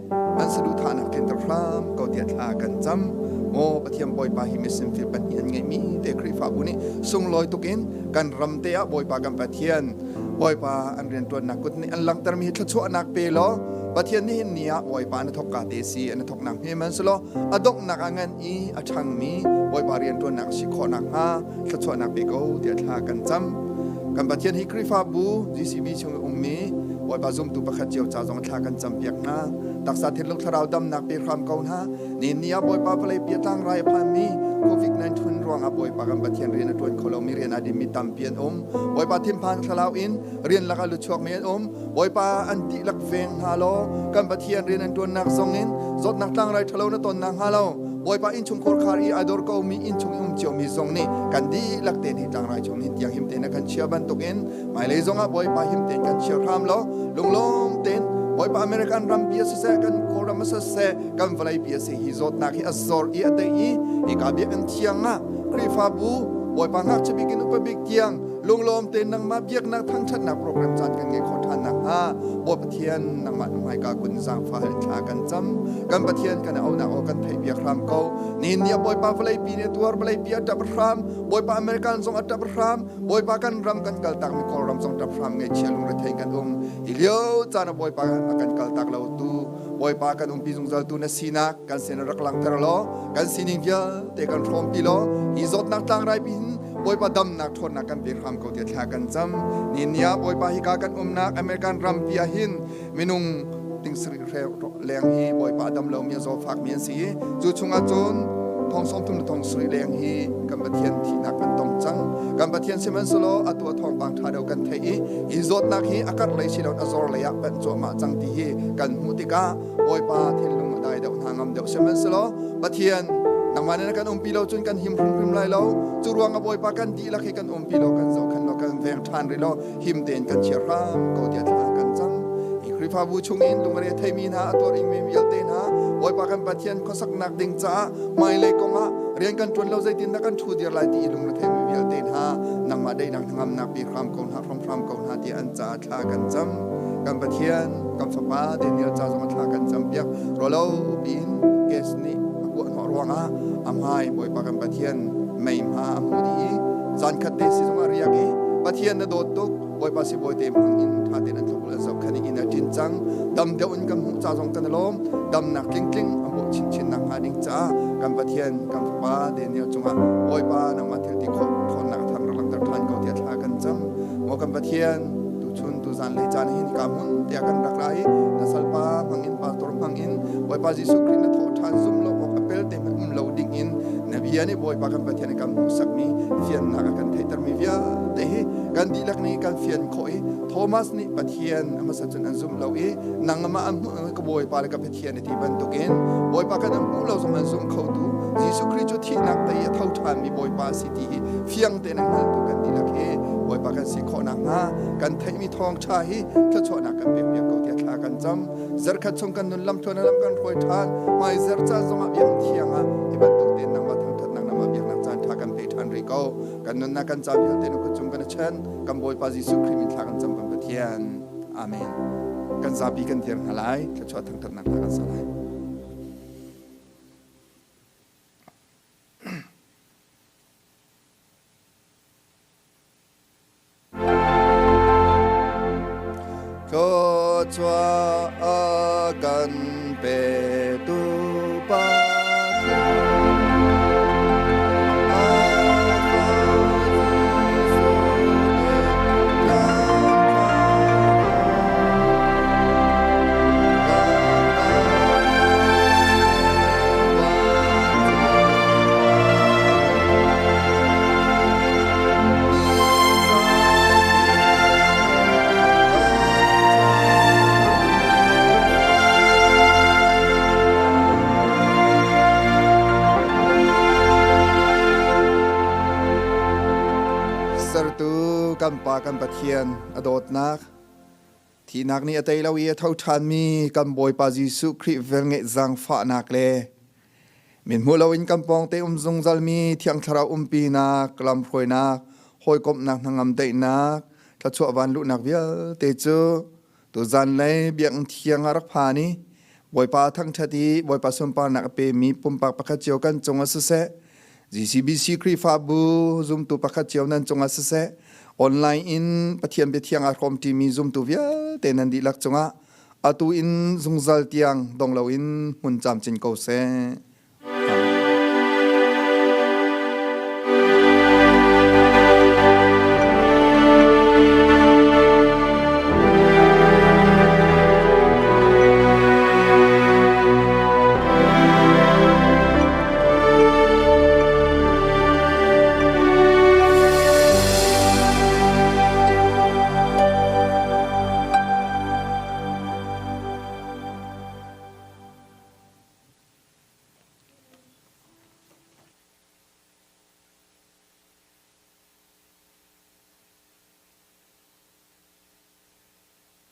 an saduhthahnak tlinter hram ko tiah thla kan cam. Maw Pathian Bawipa hi mission field pahnih an ngeihmi te Khrihfabu nih sunglawi tuk in kan ram te ah Bawipa kan Pathian Bawipa an rianṭuannak kut nih an langhtermi hi thluachuahnak pe law Pathian nih hin ni ah Bawipa na thawkka te si na thawknak hme man selaw a donghnak ah ngan i a ṭhangmi Bawipa rianṭuannak si khawh nakhnga thluachuahnak pe ko tiah thla kan cam. Kan Pathian hi Khrihfabu GCB chung i ummi Bawipa zumtu pakhat cio ca zong thla kan campiak hna. Taksa thinlung thlarau damnak pe hram ko hna. Ni ni ah Bawipa vawlei pi a tlangrai a phanmi COVID-19 ruangah Bawipa kan Pathian rian a ṭuan kho lomi rian aa dinmi tampi an um. Bawipa thinphan thlarau in rian lakah luchuakmi an um. Bawipa an dihlak veng hna law kan Pathian rian an ṭuannak zong in zawtnak tlangrai ṭhalo na tonnak hnga lo Bawipa innchungkhar khar i a dor komi innchung i um ciomi zong nih kan dihlak tein hi tlangrai chung hin tiang him tein a kan chia bantukin hmailei zongah Bawipa him tein kan chia hram law lunglawm tein Bawipa American rampi a siseh kan Kawlram a siseh kan vawleipi a si hi zawtnak hi a zor i a tei i hika biakinn thiang ah Khrihfabu Bawipa ngakchia bik in upa bik tiang lunglawm tein nangmah biaknak thangṭhatnak program caan kan ngeih khawh ṭhan nakhnga Bawi Pathian nangmah na hmaika kun zaangfah in thla kan cam. Kan Pathian kan aunak aw kan theih biak hram ko. Nihin ni ah Bawipa vawleipi nih a tuar, vawleipi a ṭap hram, Bawipa American zong a ṭap hram, Bawipa kan ram kan kaltak mi Kawlram zong ṭap hram ngaihchia lungrethei kan um. Hi lio caan ah Bawipa a kan kaltak lo tu Bawipa kan umpi zungzal tu na sinak kan sin rak langhter law kan sining vialte kan hrawmpi law hi zawtnak tlangrai pin Bawipa damnak ṭhawnnak kan pe hram ko tiah thla kan cam. Ni ni ah Bawipa hika kan umnak American rampi ah hin minung ting sarih leng hi Bawipa a dam lomi a zawfak mi an si i cu chungah cun thong 30 le thong sarih leng hi kan Pathian thihnak kan tong cang. Kan Pathian sihmanhsehlaw atu a thawngpang ṭha deuh kan theih i hi zawtnak hi a karh lei si lo a zor lei ah panh cuahmah cang ti hi kan hmuh tikah Bawipa thinlung a dai deuh hna ngam deuh sihmanhsehlaw Pathian nangmah nih na kan umpi lo cun kan him hrimhrim lai lo. Cu ruang ah Bawipa kan dihlak hi kan umpi lo kan zohkhenh lo kan veng ṭhan rih lo him tein kan chia hram ko tiah thla kan cam. Hi Khrihfabu chungin lungre theimi hna a tuar ingmi vialte hna Bawipa kan Pathian khuasaknak ding caah hmailei kong ah rian kan ṭuan lo zeitin dah kan ṭhu dir lai ti i lungre theimi vialte hna nangmah daihnak hnangamnak pe hram ko hna hramhram ko hna tiah an caah thla kan cam. Kan Pathian kan fapa Daniel ca zong thla kan cam piak rolo piin gas nih a kuah hnawh ruangah a hmai Bawipa kan Pathian mei hma a hmu dih i caan khat te si zongah riak i Pathian na dawt tuk Bawipa sibawi te hmang in ṭha tein an tluk an zohkhan i inn a ṭin cang dam deuh in kan hmuh ca zong kan i lawm damnak tlingtling a hmuh chinchin nakhnga ding caah kan Pathian kan fapa Daniel cungah Bawipa nangmah thil ti khawh ṭhawnnak thar rak langhter ṭhan ko tiah thla kan cam maw kan Pathian tuchun tuzan lei caan hin hika hmun tiah kan rak ra i na salpa hmangin pastor hmangin Bawipa Jesuh Khrih na thawh ṭhan zum lo awk a pel te hmanh um lo ding in na bia nih Bawipa kan Pathian kan hmuhsakmi fiannak a kan theihtermi vialte hi kan dihlak nih kan fian khawh i Thomas nih Pathian a hmasa cun an zum lo i nangmah an hmuh ka Bawipa le ka Pathian ti bantukin Bawipa kan an hmuh lo zong an zum kho tu Jesuh Khrih cu thihnak tei a tho ṭhanmi Bawipa a si ti hi fiang tein an hngaltu kan dihlak hi Bawipa kan si khawh nakhnga kan theihmi thawngṭha hi thluachuahnak kan pek piak ko tiah thla kan cam zarkhat chung kan nun lamtluan lam kan hruai ṭhan hmai zer caan zongah biak thiang ah hi bantuk tein nangmah thangṭhatnak nangmah biaknak caan ṭha kan pe ṭhan rih ko kan nunnak kan ca vialte na kut cung kan i chen kan Bawipa Jesuh Khrih min thla kan cam kan Pathian Amen kan zapi kan dir hna lai thluachuah thangṭhatnak hna kan sa lai. Thluachuah a kan petu Pathian. Pa kan Pathian a dawtnak, thihnak nih a tei lo i a tho ṭhanmi kan Bawipa Jesuh Khrih velngeih zaangfahnak le min hmu loin kan pawngte um zungzalmi Thiang Thlarau umpinak, lamhruainak, hawikomhnak hnangam daihnak, thluachuah vanluhnak vialte cu tuzan lei biakinn thiang ah rak phan i Bawipa thangṭhat i Bawipa sunparnak a pemi pumpak pakhat cio kan cungah siseh, GCBC Khrihfabu zumtu pakhat cio nan cungah siseh, online in Pathian biathiang aa hrawmṭimi zumtu vialte nan dihlak cungah atu in zungzal tiang dong loin hmun camcin ko seh.